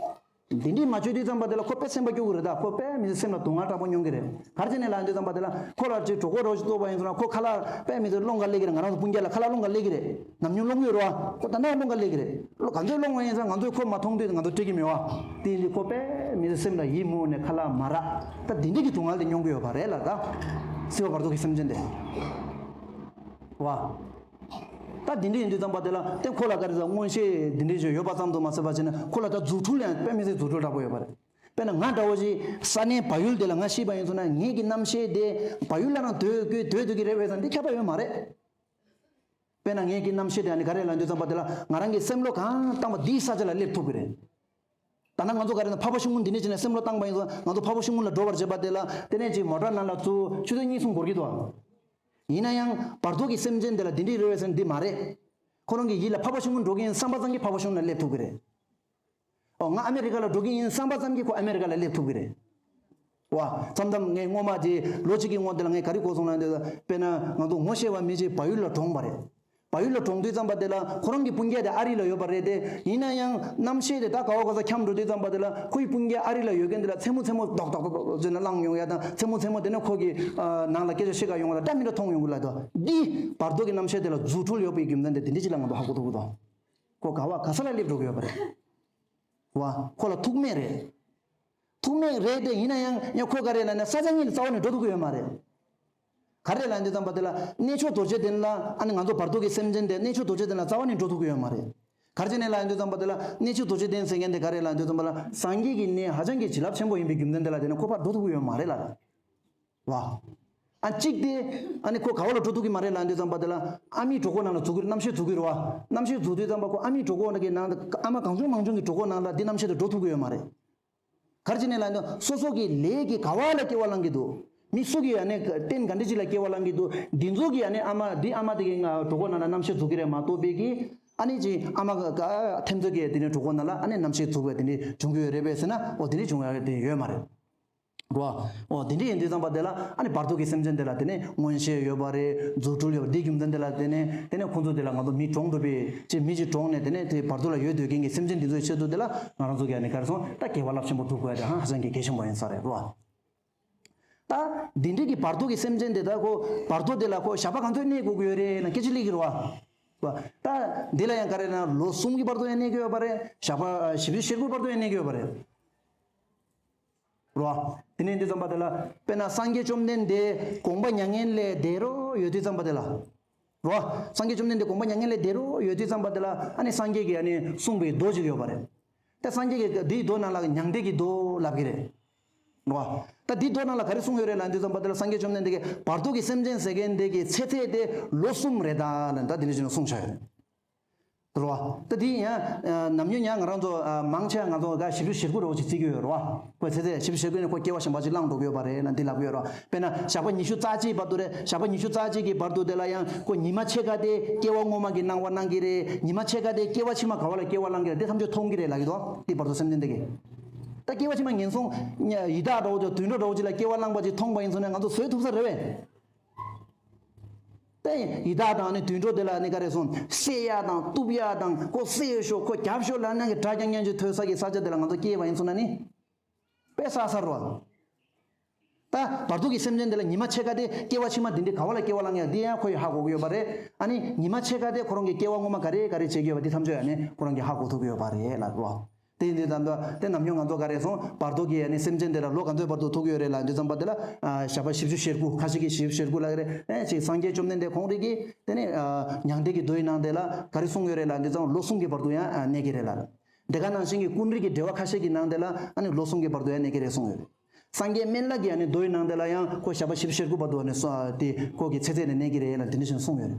འདི་འདྲས་མ་བྱེད་དུས་ཙམ་པ་དེ་ལ་ཁོ་དཔེ་སེམས་པ་སྐྱོ་གི་རེད། ད་ཁོ་དཔེ་མི་སེམས་ལ་སྡུག་བསྔལ་དྲག་པོ་མྱོང་གི་རེད། ག་རེ་བྱས་ནས་ལབ་དུས་ཙམ་པ་དེ་ལ་ཁོ་ལ་ཅིག་གྲོད་ཁོག་རོ་ཞིག་ལྟོགས་པ་ཡིན་སོང་ན་ཁོ་ཁ་ལག་དཔེ་མི་སེམས་སློང་ག་སླེབས་ཀྱི་རེད། ང་རང་ཚོ་སྤུན་ཀྱག་ལ་ཁ་ལག་སློང་ག་སླེབས་ཀྱི་རེད། ནམ་རྒྱུན་སློང་གི་ཡོད་རེད་བ། ཁོ་ད་ནང་སློང་ག་སླེབས་ཀྱི་རེད། ག་ཚོད་སློང་བ་ཡིན་ཙང་ང་ཚོས་ཁོ་མ་མཐོང་དུས་ང་ཚོ་སྤྲད་ཀྱི་མེད་བ། དེ་ཡིན་དུས་ཁོ་དཔེ་མི་སེམས་ལ་ཡིད་མུག་ནས་ཁ་ལག་མ་རག་ད་འདི་འདྲས་ཀྱི་སྡུག་བསྔལ་དེ་མྱོང་གི་ཡོད་པ་རེད་ལ། ད་སྲིད་པ་བར་དོ་གི་སེམས་ཅན་དེ་བ། ད་འདི་འདྲ་ཡིན་དུས་ཙམ་པ་དེ་ལ་དེ་ཁོ་ལ་ག་རེ་ཟེར་མངོན་ཤེས་འདི་འདྲ་ཞིག་ཡོད་པ་ཙམ་དུ་མ་ཟད་པ་བྱས་ན་ཁོ་ལ་ད་རྫུ་འཕྲུལ་ཡང་དཔེ་མི་སྲིད་རྫུ་འཕྲུལ་དྲག་པོ་ཡོད་པ་རེད། དཔེར་ན་ང་འདྲ་བོ་ཞིག་ས་གནས་བལ་ཡུལ་དེ་ལ་ང་ཤི་བ་ཡིན་སོང་ན་ངེད་ཀྱི་རྣམ་ཤེས་དེ་བལ་ཡུལ་ལ་རང་སྡོད་དགོས་སྡོད་ཐུབ་ཀྱི་རེད་བས་ཙང་འདི་ཁྱབ་པ་ཡོད་མ་རེད། དཔེར་ན་ངེད་ཀྱི་རྣམ་ཤེས་དེ་ཨ་ནི་ག་རེ་ལབ་དུས་ཙམ་པ་དེ་ལ་ང་རང་གི་སེམས་བློ་གང་བཏང་བ་འདིའི་ས་ཆ་ལ་སླེབས་ཐུབ་ཀྱི་རེད། ད། ད་ནང་ང་ཚོ་ག་རེ་ན་འཕགས་པ་ཤིང་ཀུན་འདི་ནས་བྱས་ནས་སེམས་བློ་བཏང་པ་ཡིན་ཙང་ང་ཚོ་འཕགས་པ་ཤིང་ཀུན་ལ་འགྲོ་བར་བྱེད་པ་དེ་ལ་དེ་ནས་ཅིག་མོ་ཊ་ནང་ལ་བཙུགས་ཆུ་ཚོད་གཉིས་གསུམ་འགོར་གྱི་འདུག་ཡིན་ན་ཡང་བར་དོ་གི་སེམས་ཅན་དེ་ལ་འདི་འདྲའི་རེ་བའི་སེམས་འདི་མ་རེད། ཁོ་རང་གི་ཡིད་ལ་འཕགས་པ་ཤིང་ཀུན་འགྲོ་གི་ཡིན་བསམ་པ་ཙམ་གྱིས་འཕགས་པ་ཤིང་ཀུན་ལ་སླེབས་ཐུབ་ཀྱི་རེད། ཨོ་ང་ཨ་མེ་རི་ཀ་ལ་འགྲོ་གི་ཡིན་བསམ་པ་ཙམ་གྱིས་ཁོ་ཨ་མེ་རི་ཀ་ལ་སླེབས་ཐུབ་ཀྱི་རེད། བ། མཚམས་མཚམས་ངས་སྔོན་མ་དེ་ལོ་གཅིག་གི་སྔོན་དེ་ལ་ངས་ག་རེ་གོ་སོང་ལབ་དུས་དཔེར་ན་ང་ཚོ་ངོ་ཤེས་པ་མི་གཅིག་བལ་ཡུལ་ལ་གྲོངས་པ་རེད། བལ་ཡུལ་ལ་གྲོངས་དུས་ཙམ་པ་དེ་ལ་ཁོ་རང་གི་སྤུན་ཀྱག་དེ་ཨ་རི་ལ་ཡོད་པ་རེད་དེ། ཡིན་ན་ཡང་རྣམ་ཤེས་དེ་ད་ག་བ་ག་ས་འཁྱམས་འགྲོ་དུས་ཙམ་པ་དེ་ལ་ཁོའི་སྤུན་ཀྱག་ཨ་རི་ལ་ཡོད་མཁན་དེ་ལ་མཚན་མོ་མཚན་མོ་རྡོག་རྡོག་རྡོག་རྡོག་བྱས་ནས་བླངས་ཡོང་ཡ་དང་མཚན་མོ་མཚན་མོ་དེ་ནས་ཁོ་གི་ནང་ལ་སྐད་ཆ་བཤད་ག་ཡོང་བ་ལ་འདྲ་མི་འདྲ་མཐོང་ཡོང་གི་ལབ་དོ། འདི་བར་དོ་གི་རྣམ་ཤེས་དེ་ལ་རྫུ་འཕྲུལ་ཡོད་པའི་རྒྱུ་མཚན་དེ་འདི་ཅི་ལ་ང་ཚོ་ཧ་གོ་ཐུབ་ཀྱི་འདུག་ཁོ་ག་བ་ག་ས་ལ་སླེབས་འགྲོ་གི་ཡོད་པ་རེད། བ། ཁོ་ལ་ཐུག་མེད་རེད། ཐུག་མེད་རེད་དེ་ཡིན་ན་ཡང་ཡང་ཁོ་ག་རེ་ལབ་ན་ས་ཆ་གཉིས་ལ་རྩ་བ་ནས་འགྲོ་ཐུབ་ཀྱི་ཡོད་མ་རེད། ག་རེ་ལབ་དུས་ཙམ་པ་དེ་ལ་གནས་མཆོག་རྡོ་རྗེ་གདན་ལ་ཨ་ནི་ང་ཚོ་བར་དོ་གི་སེམས་ཅན་དེ་གནས་མཆོག་རྡོ་རྗེ་གདན་ལ་རྩ་བ་ནས་འགྲོ་ཐུབ་ཀྱི་ཡོད་མ་རེད། ག་རེ་བྱས་ནས་ལབ་དུས་ཙམ་པ་དེ་ལ་གནས་མཆོག་རྡོ་རྗེ་གདན་ཟེར་མཁན་དེ་ག་རེ་ལབ་དུས་ཙམ་པ་ལ་སངས་རྒྱས་ཀྱི་གནས་ཧ་ཅང་གི་བྱིན་རླབས་ཆེན་པོ་ཡིན་པའི་རྒྱུ་མཚན་དེ་ལ་དེ་ནས་ཁོ་ཕར་འགྲོ་ཐུབ་ཀྱི་ཡོད་མ་རེད་ལབ་རེད། བ། ཨ་གཅིག་དེ། ཨ་ནི་ཁོ་ག་བ་ལ་འགྲོ་ཐུབ་ཀྱི་མ་རེད་ལབ་དུས་ཙམ་པ་དེ་ལ་ཨ་མའི་གྲོད་ཁོག་ནང་ལ་འཛུལ་གྱི་རྣམ་ཤེས་འཛུལ་གྱི་རེད་བ། རྣམ་ཤེས་འཛུལ་དུས་ཙམ་པ་ཁོ་ཨ་མའི་གྲོད་ཁོག་ནང་གི་ནང་ཨ་མ་གང་བྱུང་མང་བྱུང་གི་གྲོད་ཁོག་ནང་ལ་འདི་རྣམ་ཤེས་དེ་འགྲོ་ཐུབ་ཀྱི་ཡོད་མ་རེད། ག་རེ་བྱས་ནས་ལབ་ན་སོ་སོ་གི་ལས་ཀྱི་ག་བ་ལ་སྐྱེ་བ་བླང་གི་འདུག་མི་སུ་གི་ཨ་ནི་རྟེན་ག་འདྲ་ཅིག་ལ་སྐྱེ་བ་བླང་གི་འདུག་འདི་ཚོ་གི་ཨ་ནི་ཨ་མ་འདི་ཨ་མ་དེ་གི་ང་གྲོད་ཁོག་ནང་ལ་རྣམ་ཤེས་འཛུལ་གྱི་རེད་མ་གཏོགས་པའི་གི་ཨ་ནི་ཅི་ཨ་མ་ག་ག་ཐེམ་ཚོ་གི་དེ་ནི་གྲོད་ཁོག་ནང་ལ་ཨ་ནི་རྣམ་ཤེས་འཛུལ་བའི་དེ་ནི་བྱུང་གི་ཡོད་རེད་པས་ཟེར་ན་འོ་དེ་ནི་བྱུང་ཡ་དེ་ཡོད་མ་རེད། རོ། འོ་དེ་འདྲ་ཡིན་དུས་ཙམ་པ་དེ་ལ་ཨ་ནི་བར་དོ་གི་སེམས་ཅན་དེ་ལ་དེ་ནས་མངོན་ཤེས་ཡོད་པ་རེད། རྫུ་འཕྲུལ་ཡོད་པ་འདིའི་རྒྱུ་མཚན་དེ་ལ་དེ་ནས་དེ་ནས་ཁོང་ཚོ་དེ་ལ་ང་ཚོ་མི་གྲོངས་འགྲོ་བའི་ཅིག་མི་ཅིག་གྲོངས་ནས་དེ་ནས་དེ་བར་དོ་ལ་ཡོད་སྡོད་མཁན་གྱི་སེམས་ཅན་འདི་ཚོའི་ཆེད་དུ་དེ་ལ་ང་རང་ཚོ་གི་ཨ་ནི་ག་རེ་སོང་ད་སྐྱེ་བ་རླབས་ཆེན་པོ་སྒྲུབ་དགོས་ཡ་དེ་ཧ་ཧ་ཅང་གི་གལ་ཆེན་པོ་ཡིན་ས་རེད་རོ། ད་འདི་འདྲའི་གི་བར་དོ་གི་སེམས་ཅན་དེ་ད་ཁོ་བར་དོ་དེ་ལ་ཁོ་ཞགས་པ་གང་ཚོད་གནས་དགོས་ཀྱི་ཡོད་རེད་ལབ་ན་སྐད་ཆ་སླེབས་ཀྱི་རེད་བ། ད་འདི་ལ་ཡང་ག་རེ་ན་ལོ་གསུམ་གྱི་བར་དོ་ཡང་གནས་ཀྱི་ཡོད་པ་རེད། ཞགས་པ་བཞི་བཅུ་ཞེ་དགུའི་བར་དོ་ཡང་གནས་ཀྱི་ཡོད་པ་རེད། རོ། དེ་ནས་འདི་ཙམ་པ་དེ་ལ་དཔེར་ན་སངས་རྒྱས་བཅོམ་ལྡན་འདས་དགོངས་པ་མྱ་ངན་ལས་འདས་རོགས་ཡོད་དུས་ཙམ་པ་དེ་ལ། རོ། སངས་རྒྱས་བཅོམ་ལྡན་འདས་དགོངས་པ་མྱ་ངན་ལས་འདས་རོགས་ཡོད་དུས་ཙམ་པ་དེ་ལ་ཨ་ནི་སངས་རྒྱས་ཀྱིས་ཨ་ནི་གསུངས་པའི་མདོ་ཅིག་ཡོད་པ་རེད། ད་སངས་རྒྱས་ཀྱིས་འདིའི་མདོ་ནང་ལ་མྱང་འདས་ཀྱི་མདོ་ལབ་ཀྱི་རེད། རོ། ད་འདིའི་མདོ་ནང་ལ་ག་རེ་གསུངས་ཡོད་རེད་ལབ་དུས་ཙམ་པ་དེ་ལ་སངས་རྒྱས་བཅོམ་ལྡན་འདས་ཀྱིས་བར་དོ་གི་སེམས་ཅན་ཟེར་མཁན་དེ་གི་ཚེ་ཚད་དེ་ལོ་གསུམ་རེད་ད་ལབ་ད་དེ་འདྲ་ཞིག་ན་གསུངས་བཞག་ཡོད་རེད། རོ། ད་དེ་ཡང་ནམ་རྒྱུན་ཡང་ང་རང་ཚོ་མང་ཆེ་ང་ཚོ་ག་བཞི་བཅུ་ཞེ་དགུ་རོ་ཅིག་བརྩི་གི་ཡོད་རོ། ཁོ་ཚེ་ཚད་བཞི་བཅུ་ཞེ་དགུ་ནས་ཁོ་སྐྱེ་བ་གཞན་པ་ཅིག་བླངས་འགྲོ་གི་ཡོད་པ་རེད་ལ་འདི་ལབ་ཀྱི་ཡོད་རོ། དཔེར་ན་ཞག་པ་ཉི་ཤུ་རྩ་གཅིག་བར་དུ་རེད། ཞག་པ་ཉི་ཤུ་རྩ་གཅིག་གི་བར་དུ་དེ་ལ་ཡང་ཁོ་ཉི་མ་ཕྱེད་ཀ་དེ་སྐྱེ་བ་སྔོན་མ་གི་སྣང་བ་སྣང་གི་རེད། ཉི་མ་ཕྱེད་ཀ་དེ་སྐྱེ་བ་ཕྱི་མ་ག་བ་ལ་སྐྱེ་བ་བླངས་གི་རེད་དེ་ཐམས་ཅད་མཐོང་གི་རེད་ལབ་ཀྱི་འདུག་དེ་བར་དུ་སེམས་ཅན་དེ་གི། ད་སྐྱེ་བ་ཕྱི་མ་ངན་སོང་ཡི་དྭགས་འདྲ་བོ་ཅིག་དུད་འགྲོ་འདྲ་བོ་ཅིག་ལ་སྐྱེ་བ་བླངས་པ་ཅིག་མཐོང་བ་ཡིན་ཙང་ང་ཚོ་བཟོད་ཐུབ་ས་རེད་བས། ཏེ་ཡི་དྭགས་དང་ནི་དུད་འགྲོ་དེ་ལ་ནི་ག་རེ་སོང་བསད་ཡ་དང་གཏུབ་ཡ་དང་ཁོ་བསད་ཤོག་ཁོ་རྒྱབ་ཤོག་ལབ་ན་གི་སྒྲ་རྐྱང་རྐྱང་ཅིག་ཐོས་ས་གི་ས་ཆ་དེ་ལ་ང་ཚོ་སྐྱེས་པ་ཡིན་སོང་ན་ནི་དཔེ་བསགས་ས་རེད་བ། ད་བར་དུ་གི་སེམས་ཅན་དེ་ལ་ཉི་མ་ཕྱེད་ཀ་དེ་སྐྱེ་བ་ཕྱི་མ་འདི་འདྲའི་ག་བ་ལ་སྐྱེ་བ་བླངས་ཡ་འདི་ཡང་ཁོ་ཡི་ཧ་གོ་གི་ཡོད་པ་རེད། ཨ་ནི་ཉི་མ་ཕྱེད་ཀ་དེ་ཁོ་རང་གི་སྐྱེ་བ་སྔོན་མ་ག་རེ་ག་རེ་བྱེད་ཀྱི་ཡོད་པ་འདི་ཐམས་ཅད་ཡང་ནི་ཁོ་རང་གི་ཧ་གོ་ཐུབ་ཀྱི་ཡོད་པ་རེད་ལ་རོ། དེ་ཡིན་དུས་ཙམ་པ་དེ་ནམ་རྒྱུན་ང་ཚོ་ག་རེ་སོང་བར་དོ་གི་ཡ་ནི་སེམས་ཅན་དེ་ལ་ལོ་ག་ཚོད་བར་དུ་ཐུག་ཡོད་རེད་ལབ་དུས་ཙམ་པ་དེ་ལ་ཞག་པ་བཞི་བཅུ་ཞེ་དགུ་ཁ་ཤས་ཀྱིས་བཞི་བཅུ་ཞེ་དགུ་ལབ་ཀྱི་རེད། ཨེ་ཅིག་སངས་རྒྱས་བཅོམ་ལྡན་འདས་ཁོང་རང་གིས་དེ་ནས་མྱང་འདས་ཀྱི་མདོ་ཡི་ནང་དེ་ལ་ག་རེ་གསུངས་ཡོད་རེད་ལབ་དུས་ཙམ་ལོ་གསུམ་གྱི་བར་དུ་ཡང་གནས་ཀྱི་རེད་ལ། དེ་ག་ནང་བཞིན་གྱི་ཀུན་རིག་གི་འགྲེལ་པ་ཁ་ཤས་ཀྱི་ནང་དེ་ལ་ཨ་ནི་ལོ་གསུམ་གྱི་བར་དུ་ཡང་གནས་ཀྱི་རེད་གསུངས་ཡོད་རེད། སངས་རྒྱས་སྨན་བླ་གི་ཨ་ནི་མདོ་ཡི་ནང་དེ་ལ་ཡང་ཁོ་ཞག་པ་བཞི་བཅུ་ཞེ་དགུ་བར་དུ་ཨ་ནི་སོ་དེ་ཁོ་གི་ཚེ་ཚད་ནས་གནས་ཀྱི་རེད་ལ་དེ་འདྲ་ཞིག་གསུངས་ཡོད་རེད།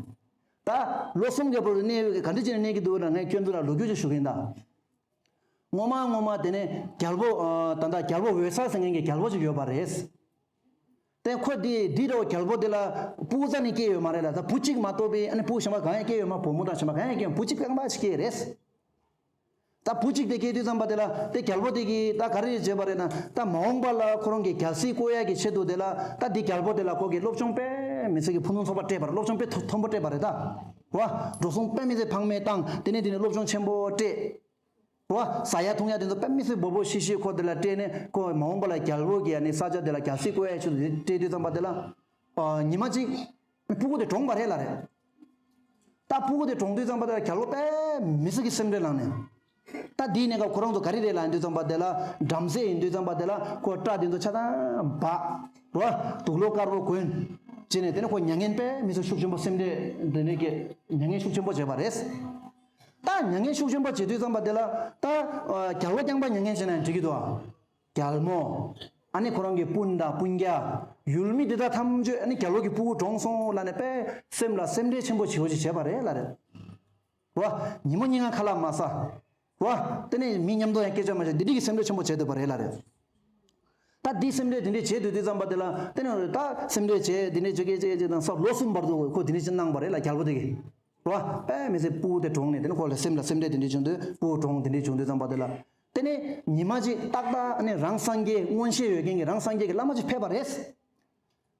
ད་ལོ་གསུམ་གྱི་བར་དུ་གནས་ཡོད་གི་ག་འདྲ་བྱས་ནས་གནས་ཀྱི་འདུག་ལ་ངས་ཁྱོད་ཚོ་ལ་ལོ་རྒྱུས་ཅིག་ཞུ་གི་ཡིན་ད། སྔོན་མ་སྔོན་མ་དེ་ནས་རྒྱལ་པོ་ད་ལྟ་རྒྱལ་པོ་འོད་གསལ་ཟེར་མཁན་གྱི་རྒྱལ་པོ་ཅིག་ཡོད་པ་རེད། དེ་ཁོ་དེ་འདི་འདྲ་བོ་རྒྱལ་པོ་དེ་ལ་སྤུ་གུ་རྩ་ནས་སྐྱེས་ཡོད་མ་རེད་ལ་ད་བུ་གཅིག་མ་གཏོགས་པའི་ཨ་ནི་སྤུ་གུ་གཞན་པ་གང་ཡང་སྐྱེས་ཡོད་མ་བུ་མོ་དང་གཞན་པ་གང་ཡང་སྐྱེས་ཡོད་བུ་གཅིག་རྐང་པ་ཅིག་སྐྱེས་རེད། ད་བུ་གཅིག་དེ་སྐྱེས་དུས་ཙམ་པ་དེ་ལ་དེ་རྒྱལ་པོ་དེ་གིས་ད་ག་རེ་བྱས་པ་རེད་ན་ད་མ་འོངས་པ་ལ་ཁོ་རང་གི་རྒྱལ་སྲིད་བསྐོ་ཡ་གི་ཆེད་དུ་དེ་ལ་ད་འདི་རྒྱལ་པོ་དེ་ལ་ཁོ་གིས་སློབ་སྦྱོང་དཔེ་མི་སྲིད་ཀྱི་ཕུན་སུམ་ཚོགས་པ་སྤྲད་པ་རེད། སློབ་སྦྱོང་དཔེ་མཐོ་མཐོན་པོ་སྤྲད་པ་རེད་ད། བ། འགྲོ་སོང་དཔེ་མི་སྲིད་ཕངས་མེད་བཏང་དེ་ནས་དེ་ནས་སློབ་སྦྱོང་ཆེན་པོ་སྤྲད། རོ། ཟ་ཡ་འཐུང་ཡ་དེ་ཚོ་དཔེ་མི་སྲིད་སྦོམ་པོ་ཤི་ཤི་ཁོ་དེ་ལ་སྤྲད་ནས་ཁོ་མ་འོངས་པ་ལ་རྒྱལ་པོ་གི་ཡ་ནི་ས་ཆ་དེ་ལ་རྒྱལ་སྲིད་བསྐོ་ཡ་ཆེད་དུ་སྤྲད་དུས་ཙམ་པ་དེ་ལ། ཨ། ཉི་མ་གཅིག་སྤུ་གུ་དེ་གྲོངས་པ་རེད་ལ་རེད། ད་སྤུ་གུ་དེ་གྲོངས་དུས་ཙམ་པ་དེ་ལ་རྒྱལ་པོ་དཔེ་མི་སྲིད་ཀྱི་སེམས་ཁྲལ་ལངས་ནས། ད་དེའི་གནས་སྐབས་ཁོ་རང་ཚོ་ག་རེ་རེད་ལབ་དུས་ཙམ་པ་དེ་ལ་བྲམ་ཟེ་ཡིན་དུས་ཙམ་པ་དེ་ལ་ཁོ་སྐྲ་དེ་ཚོ་ཆ་ཚང་འབག་རོ། དུག་ལོག་དཀར་པོ་གོན། བྱས་ནས་དེ་ནས་ཁོ་མྱ་ངན་དཔེ་མི་སྲིད་ཤུགས་ཆེན་པོ་སེམས་ཁྲལ་དེ་ནས་ཀྱི་མྱ་ངན་ཤུགས་ཆེན་པོ་བྱས་པ་རེད། ད་མྱ་ངན་ཤུགས་ཆེན་པོ་བྱེད་དུས་ཙམ་པ་དེ་ལ་ད་རྒྱལ་པོ་རྐྱང་པ་མྱ་ངན་བྱས་ན་འགྲིག་གི་འདུག་ཨ། རྒྱལ་མོ། ཨ་ནི་ཁོ་རང་གི་སྤུན་དང་སྤུན་ཀྱག་ཡུལ་མི་འདི་དག་ཐམས་ཅད་ཨ་ནི་རྒྱལ་པོ་གི་སྤུ་གུ་གྲོངས་སོང་ལབ་ནས་དཔེ་སེམས་ལ་སེམས་ཁྲལ་ཆེན་པོ་བྱེད་འོ་ཅིག་བྱས་པ་རེད་ལ་རེད། རོ། ཉིན་མོ་གཉིས་ང་ཁ་ལག་མ་ཟ། བ། དེ་ནས་མི་མཉམ་དུ་ཡང་སྐད་ཆ་མ་བཤད། འདི་འདྲ་གི་སེམས་ཁྲལ་ཆེན་པོ་བྱས་བསྡད་པ་རེད་ལ་རེད། ད་འདི་སེམས་ཁྲལ་འདི་འདྲ་བྱས་སྡོད་དུས་ཙམ་པ་དེ་ལ་དེ་ནས་ད་སེམས་ཁྲལ་བྱས་འདི་འདྲ་བྱེད་ཀྱི་བྱེད་ཀྱི་དང་ས་ལོ་གསུམ་བར་དུ་ཁོ་འདི་འདྲ་ཅིག་གནང་བ་རེད་ལ། རྒྱལ་པོ་དེ་གིས་རེད་བ། དཔེ་མི་སྲིད་སྤུ་གུ་དེ་གྲོངས་ནས་དེ་ནས་ཁོ་ལ་སེམས་ལ་སེམས་ཁྲལ་འདི་འདྲ་བྱུང་དུས་སྤུ་གུ་གྲོངས་འདི་འདྲ་བྱུང་དུས་ཙམ་པ་དེ་ལ། དེ་ནས་ཉི་མ་གཅིག་ཏག་ཏག་ནས་རང་སངས་རྒྱས་མངོན་ཤེས་ཡོད་མཁན་གྱི་རང་སངས་རྒྱས་ཀྱི་བླ་མ་ཅིག་ཕེབས་པ་རེད།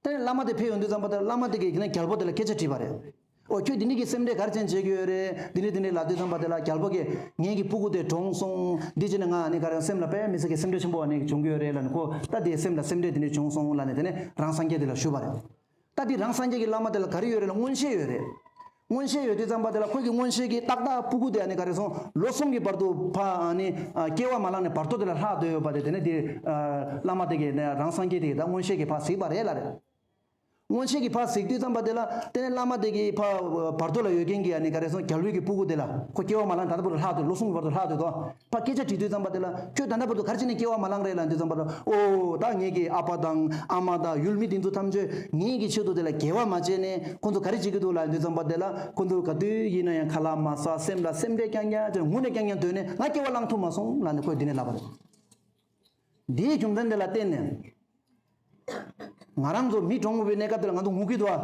དེ་ནས་བླ་མ་དེ་ཕེབས་ཡོང་དུས་ཙམ་པ་དེ་བླ་མ་དེ་གིས་དེ་ནས་རྒྱལ་པོ་དེ་ལ་སྐད་ཆ་དྲིས་པ་རེད། ཨོ་ཁྱོད་འདི་འདྲ་གི་སེམས་ཁྲལ་ག་རེ་བྱས་བྱེད་ཀྱི་ཡོད་རེད། འདི་འདྲ་འདི་འདྲ་ལབ་དུས་ཙམ་པ་དེ་ལ་རྒྱལ་པོ་གིས་ངེད་ཀྱི་སྤུ་གུ་དེ་གྲོངས་སོང་། འདི་བྱས་ནས་ང་ནི་ག་རེ་སེམས་ལ་དཔེ་མི་སྲིད་ཀྱི་སེམས་ཁྲལ་ཆེན་པོ་ནི་བྱུང་གི་ཡོད་རེད་ལབ་ནས། ཁོ་ད་དེ་སེམས་ལ་སེམས་ཁྲལ་དེ་འདྲ་བྱུང་སོང་ལབ་ནས་དེ་ནས་རང་སངས་རྒྱས་དེ་ལ་ཞུས་པ་རེད། ད་དེ་རང་སངས་རྒྱས་ཀྱི་བླ་མ་དེ་ལ་ག་རེ་ཡོད་རེད་ལ། མངོན་ཤེས་ཡོད་རེད། མངོན་ཤེས་ཡོད་དུས་ཙམ་པ་དེ་ལ་ཁོ་གི་མངོན་ཤེས་ཀྱིས་ཏག་ཏག་སྤུ་གུ་དེ་ཨ་ནི་ག་རེ་སོང་ལོ་གསུམ་གྱི་བར་དུ་ཕ་ཨ་ནི་སྐྱེ་བ་མ་བླངས་ནས་བར་དོ་དེ་ལ་ལྷག་སྡོད་ཡོད་པ་དེ། དེ་ནས་དེ་བླ་མ་དེ་གིས་ནས་རང་སངས་རྒྱས་དེ་གིས་ད་མངོན་ཤེས་ཀྱིས་ཕར་གཟིགས་པ་རེད་ལ་རེད། མངོན་ཤེས་ཀྱིས་ཕར་གཟིགས་དུས་ཙམ་པ་དེ་ལ་དེ་ནས་བླ་མ་དེ་གིས་ཕར་བར་དོ་ལ་ཡོད་མཁན་གྱི་ཨ་ནི་ག་རེ་སོང་རྒྱལ་པོའི་གི་སྤུ་གུ་དེ་ལ། ཁོ་སྐྱེ་བ་མ་བླངས་ད་ལྟ་བར་དུ་ལྷག་སྡོད། ལོ་གསུམ་གྱི་བར་དུ་ལྷག་སྡོད་དོ། ཕར་སྐད་ཆ་དྲིས་དུས་ཙམ་པ་དེ་ལ་ཁྱོད་ད་ལྟ་བར་དུ་ག་རེ་བྱས་ནས་སྐྱེ་བ་མ་བླངས་རེད་ལབ་དུས་ཙམ་པ་ལ། ཨོ་ད་ངེད་ཀྱི་ཨ་ཕ་དང་ཨ་མ་དང་ཡུལ་མི་དེ་ཚོ་ཐམས་ཅད་ངེད་ཀྱི་ཆེད་དུ་དེ་ལ་དགེ་བ་མ་བྱས་ནས་ཁོང་ཚོ་ག་རེ་བྱེད་ཀྱི་འདུག་ལབ་དུས་ཙམ་པ་དེ་ལ། ཁོང་ཚོ་ག་དུས་ཡིན་ན་ཡང་ཁ་ལག་མ་ཟ། སེམས་ལ་སེམས་ཁྲལ་རྐྱང་རྐྱང་བྱས། ངུ་ནས་རྐྱང་རྐྱང་སྡོད་ནས་ང་སྐྱེ་བ་བླངས་ཐུབ་མ་སོང་ལབ་ནས་ཁོས་འདི་ནས་ལབ་པ་རེད། འདིའི་རྒྱུ་མཚན་དེ་ལ་བརྟེན་ནས་ང་རང་ཚོ་མི་གྲོངས་པའི་གནས་སྐབས་དེ་ལ་ང་ཚོ་ངུ་གི་འདུག་ཨ།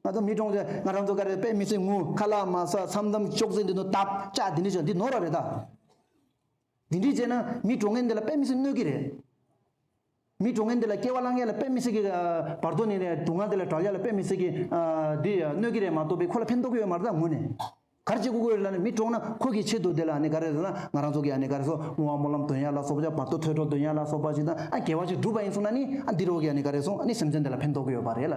ང་ཚོ་མི་གྲོངས་ཚེ་ང་རང་ཚོ་ག་རེ་དཔེ་མི་སྲིད་ངུ། ཁ་ལག་མ་ཟ། མཚམས་མཚམས་ཅོག་ཙེ་འདི་ཚོ་བརྡབ་བཅག་འདི་འདྲ་བྱས། འདི་ནོར་བ་རེད་ད། འདི་འདྲ་བྱས་ན་མི་གྲོངས་མཁན་དེ་ལ་དཔེ་མི་སྲིད་གནོད་ཀྱི་རེད། མི་གྲོངས་མཁན་དེ་ལ་སྐྱེ་བ་བླང་ཡ་ལ་དཔེ་མི་སྲིད་ཀྱི་ཨ་བར་དོ་ནས་ནས་སྡུག་བསྔལ་དེ་ལ་བྲལ་ཡ་ལ་དཔེ་མི་སྲིད་ཀྱི་ཨ་འདི་ཨ་གནོད་ཀྱི་རེད་མ་གཏོགས་པའི་ཁོ་ལ་ཕན་ཐོགས་ཀྱི་ཡོད་མ་རེད་ད་ངུ་ནས། ག་རེ་བྱེད་དགོས་ཀྱི་ཡོད་ལབ་ན། མི་གྲོངས་ན་ཁོ་གི་ཆེད་དུ་དེ་ལ་ཨ་ནི་ག་རེ་ཟེར་ན་ང་རང་ཚོ་གི་ཨ་ནི་ག་རེ་སོང་བསྔོ་བ་སྨོན་ལམ་འདོན་ཡ་ལ་སོགས་པ་ཅིག་དང་། ཨ་དགེ་བ་ཅིག་བསྒྲུབས་པ་ཡིན་སོང་ན་ནི་ཨ་འདི་རོགས་ཀྱི་ཨ་ནི་ག་རེ་སོང་ཨ་ནི་སེམས་ཅན་དེ་ལ་ཕན་ཐོགས་ཀྱི་ཡོད་པ་རེད་ལ།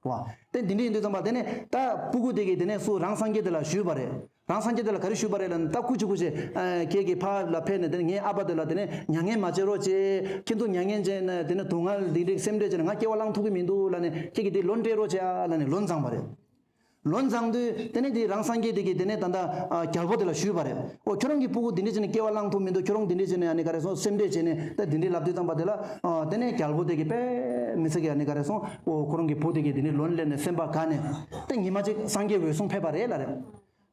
བ། དེ་འདི་འདྲ་ཡིན་དུས་ཙམ་པ་དེ་ནས་ད་སྤུ་གུ་དེ་གིས་དེ་ནས་སུ་རང་སངས་རྒྱས་དེ་ལ་ཞུས་པ་རེད། རང་སངས་རྒྱས་དེ་ལ་ག་རེ་ཞུས་པ་རེད་ལབ་ན། ད་སྐུ་མཁྱེན་སྐུ་མཁྱེན། ཨ་ཁྱེད་ཀྱིས་ཕར་ལ་ཕེབས་ནས་དེ་ནས་ངའི་ཨ་ཕ་དེ་ལ་དེ་ནས་མྱ་ངན་མ་བྱེད་རོགས་བྱེད། ཁྱེད་ཚོ་མྱ་ངན་བྱས་ན་དེ་ནས་སྡུག་བསྔལ་འདི་འདྲའི་སེམས་ཁྲལ་བྱས་ན་ང་སྐྱེ་བ་བླང་ཐུབ་ཀྱི་མི་འདུག་ལབ་ནས་ཁྱེད་ཀྱིས་དེ་ལོན་སྤྲད་རོགས་བྱེད་ཨ་ལབ་ནས་ལོན་བརྫངས་པ་རེད། ལོན་བརྫངས་དུས་དེ་ནས་དེ་རང་སངས་རྒྱས་དེ་གིས་དེ་ནས་ད་ལྟ་ཨ་རྒྱལ་པོ་དེ་ལ་ཞུས་པ་རེད། ཨོ་ཁྱོད་རང་གི་སྤུ་གུ་འདི་འདྲ་བྱས་ནས་སྐྱེ་བ་བླང་ཐུབ་མི་འདུག་ཁྱོད་རང་འདི་འདྲ་བྱས་ནས་ཨ་ནི་ག་རེ་སོང་སེམས་ཁྲལ་བྱས་ནས་ད་འདི་འདྲ་ལབ་དུས་ཙམ་པ་དེ་ལ་ཨ་དེ་ནས་རྒྱལ་པོ་དེ་གིས་དཔེ་མི་སྲིད་ཀྱི་ཨ་ནི་ག་རེ་སོང་ཨོ་ཁོ་རང་གི་བུ་དེ་གིས་དེ་ནས་ལོན་ལེན་ནས་སེམས་པ་དགའ་ནས་དེ་ཉི་མ་གཅིག་སངས་རྒྱས་འོད་སྲུང་ཕེབས་པ་རེད་ལབ་རེད།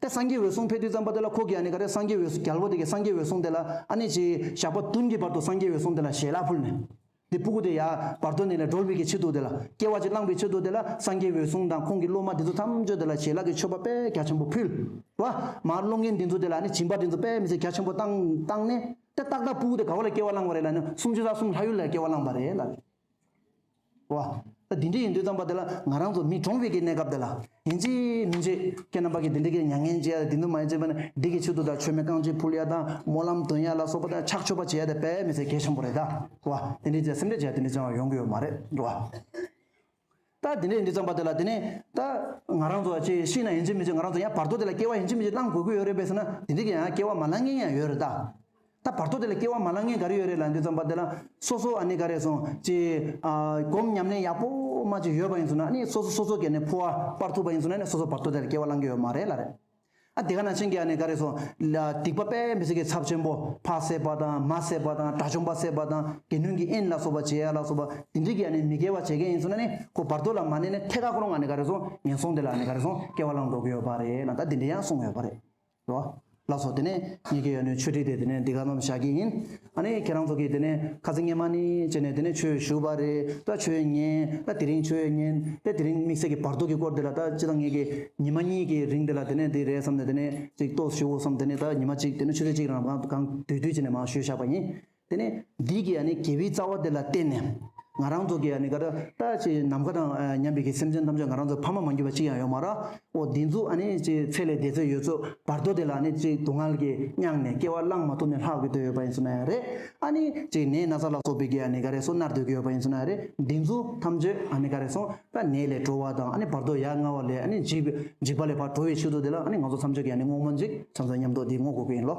དེ་སངས་རྒྱས་འོད་སྲུང་ཕེབས་དུས་ཙམ་པ་དེ་ལ་ཁོ་གིས་ཨ་ནི་ག་རེ་སངས་རྒྱས་འོད་སྲུང་རྒྱལ་པོ་དེ་གིས་སངས་རྒྱས་འོད་སྲུང་དེ་ལ་ཨ་ནི་ཅིག་ཞག་པ་བདུན་གྱི་བར་དུ་སངས་རྒྱས་འོད་སྲུང་དེ་ལ་ཞལ་ལག་ཕུལ་ནས། དེ་སྤུ་གུ་དེ་ཡར་བར་དོ་ནས་ལས་སྒྲོལ་བའི་གི་ཆེད་དུ་དེ་ལ་སྐྱེ་བ་ཅིག་བླངས་པའི་ཆེད་དུ་དེ་ལ་སངས་རྒྱས་འོད་སྲུང་དང་ཁོང་གི་སློབ་མ་དེ་ཚོ་ཐམས་ཅད་དེ་ལ་ཞལ་ལག་གི་མཆོད་པ་དཔེ་རྒྱ་ཆེན་པོ་ཕུལ་བ། མར་སློང་མཁན་དེ་ཚོ་དེ་ལ་ནི་སྦྱིན་པ་དེ་ཚོ་དཔེ་མི་སྲིད་རྒྱ་ཆེན་པོ་བཏང་བཏང་ནས་དེ་ཏག་ཏག་སྤུ་གུ་དེ་ག་བ་ལ་སྐྱེ་བ་བླངས་པ་རེད་ལབ་ན་སུམ་ཅུ་རྩ་གསུམ་ལྷ་ཡུལ་ལ་སྐྱེ་བ་བླངས་པ་རེད་ལབ། བ། ད་འདི་འདྲ་ཡིན་དུས་ཙམ་པ་དེ་ལ་ང་རང་ཚོ་མི་གྲོངས་པའི་གི་གནས་སྐབས་དེ་ལ་ཡིན་གཅིག་མིན་གཅིག་ཁྱེད་རྣམ་པ་གིས་འདི་འདྲ་གི་མྱ་ངན་བྱེད་ཡ་དེ་འདུག་མ་ཡིན་བྱས་པ་ན་འདི་གི་ཆེད་དུ་ད་མཆོད་མེ་རྐང་གཅིག་ཕུལ་ཡ་དང་སྨོན་ལམ་འདོན་ཡ་ལ་སོགས་པ་དང་ཕྱག་མཆོད་པ་བྱེད་ཡ་དེ་དཔེ་མི་སྲིད་གལ་ཆེན་པོ་རེད་ད། བ། དེ་འདྲ་བྱས་སེམས་ཁྲལ་བྱེད་ཡ་དེ་འདྲ་ཅང་ཡོང་གི་ཡོད་མ་རེད་འགྲོ་བ། ད་དེ་འདྲ་ཡིན་དུས་ཙམ་པ་དེ་ལ་དེ་ནས་ད་ང་རང་ཚོ་ཅིག་ཤི་ན་ཡིན་གཅིག་མིན་གཅིག་ང་རང་ཚོ་ཡང་བར་དོ་དེ་ལ་སྐྱེ་བ་ཡིན་གཅིག་མིན་གཅིག་བླང་དགོས་ཀྱི་ཡོད་རེད་པས་ཟེར་ན་དེ་འདྲ་གི་ཡང་སྐྱེ་བ་མ་བླང་མཁན་ཡང་ཡོད་རེད་ད། ད་བར་དོ་དེ་ལ་སྐྱེ་བ་མ་བླང་མཁན་ག་རེ་ཡོད་རེད་ལབ་དུས་ཙམ་པ་དེ་ལ་སོ་སོ་ཨ་ནི་ག་རེ་སོང་ཅིག་ཨ་སྒོམ་ཉམས་ལེན་ཡག་པོ་མ་ཅིག་ཡོད་པ་ཡིན་སོང་ན་ཨ་ནི་སོ་སོ་སོ་སོ་གི་ཨ་ནི་འཕོ་བ་སྤར་ཐུབ་པ་ཡིན་སོང་ན་ཨ་ནི་སོ་སོ་བར་དོ་དེ་ལ་སྐྱེ་བ་བླང་གི་ཡོད་མ་རེད་ལབ་རེད། ཨ་དེ་ག་ནང་བཞིན་གྱི་ཨ་ནི་ག་རེ་སོང་ལ་སྡིག་པ་དཔེ་མི་སྲིད་ཀྱི་ཚབས་ཆེན་པོ་ཕ་བསད་པ་དང་མ་བསད་པ་དང་དགྲ་བཅོམ་པ་བསད་པ་དང་དགེ་འདུན་གྱི་དབྱེན་ལ་སོགས་པ་བྱེད་ཡ་ལ་སོགས་པ་དེ་འདྲ་གི་ཨ་ནི་མི་དགེ་བ་བྱེད་མཁན་ཡིན་སོང་ན་ཨ་ནི་ཁོ་བར་དོ་ལ་མ་གནས་ནས་ཐད་ཀར་ཁོ་རང་ཨ་ནི་ག་རེ་སོང་ངན་སོང་དེ་ལ་ཨ་ནི་ག་རེ་སོང་སྐྱེ་བ་བླང་འགྲོ་གི་ཡོད་པ་རེད་ལ་ད་དེ་འདྲ་ཡང་གསུངས་ཡོད་པ་རེད། རོ། ལགས་སོ། དེ་ནས་ངེད་ཀྱི་ཡོད་ནི་ཆོས་ཁྲིད་དེ་དེ་ནས་འདི་ག་ཙམ་བཞག་གི་ཡིན། ཨ་ནི་ཁྱེད་རང་ཚོ་གིས་དེ་ནས་ཁ་སང་སྔས་མ་ནི་བྱས་ནས་དེ་ནས་ཆོས་ཞུ་བ་རེད། ད་ཆོས་ཉན། ད་དེ་རིང་ཆོས་ཉན། ད་དེ་རིང་དམིགས་བསལ་གྱི་བར་དོ་གི་སྐོར་དེ་ལ་ད་སྤྱིར་བཏང་ངེད་ཀྱི་ཉི་མ་གཉིས་ཀྱི་རིང་དེ་ལ་དེ་ནས་དེ་རེད་བསམ་ནས་དེ་ནས་ཅིག་ཏོག་ཞུ་དགོས་བསམ། དེ་ནས་ད་ཉི་མ་གཅིག་དེ་ནས་ཆུ་ཚོད་གཅིག་རང་གང་དུས་དུས་བྱས་ནས་མར་ཞུས་བཞག་པ་ཡིན། དེ་ནས་འདི་གི་ཨ་ནི་དགེ་བའི་རྩ་བ་དེ་ལ་བརྟེན་ནས་ང་རང་ཚོ་གི་ཨ་ནི་ག་རེ་ད་ཅིག་ནམ་མཁའ་དང་མཉམ་པའི་གི་སེམས་ཅན་ཐམས་ཅད་ང་རང་ཚོ་ཕ་མ་མ་གྱུར་པ་གཅིག་ཡང་ཡོད་མ་རེད། འོ་འདི་ཚོ་ཨ་ནི་ཅིག་ཚེ་ལས་འདས་ཚེ་ཡོད་ཚོད་བར་དོ་དེ་ལ་ཨ་ནི་ཅིག་སྡུག་བསྔལ་གྱིས་མྱངས་ནས་སྐྱེ་བ་བླངས་མ་ཐུབ་ནས་ལྷག་གི་སྡོད་ཡོད་པ་ཡིན་སོང་ན་ཡང་རེད། ཨ་ནི་ཅིག་ནད་ན་ཚ་ལ་སོགས་པའི་གི་ཨ་ནི་ག་རེ་སོ་མནར་སྡོད་ཀྱི་ཡོད་པ་ཡིན་སོང་ན་ཡང་རེད། འདི་ཚོ་ཐམས་ཅད་ཨ་ནི་ག་རེ་སོང་ད་ནད་ལས་གྲོལ་བ་དང་ཨ་ནི་བར་དོ་ཡ་ང་བ་ལས་ཨ་ནི་འཇིགས་འཇིགས་པ་ལས་ཕར་གྲོལ་བའི་ཆེད་དུ་དེ་ལ་ཨ་ནི་ང་ཚོ་ཐམས་ཅད་ཀྱིས་ཨ་ནི་བསྔོ་སྨོན་ཅིག་ཆ་ཚང་མཉམ་དུ་འདི་བསྔོ་དགོས་ཀྱི་ཡིན་ལོ།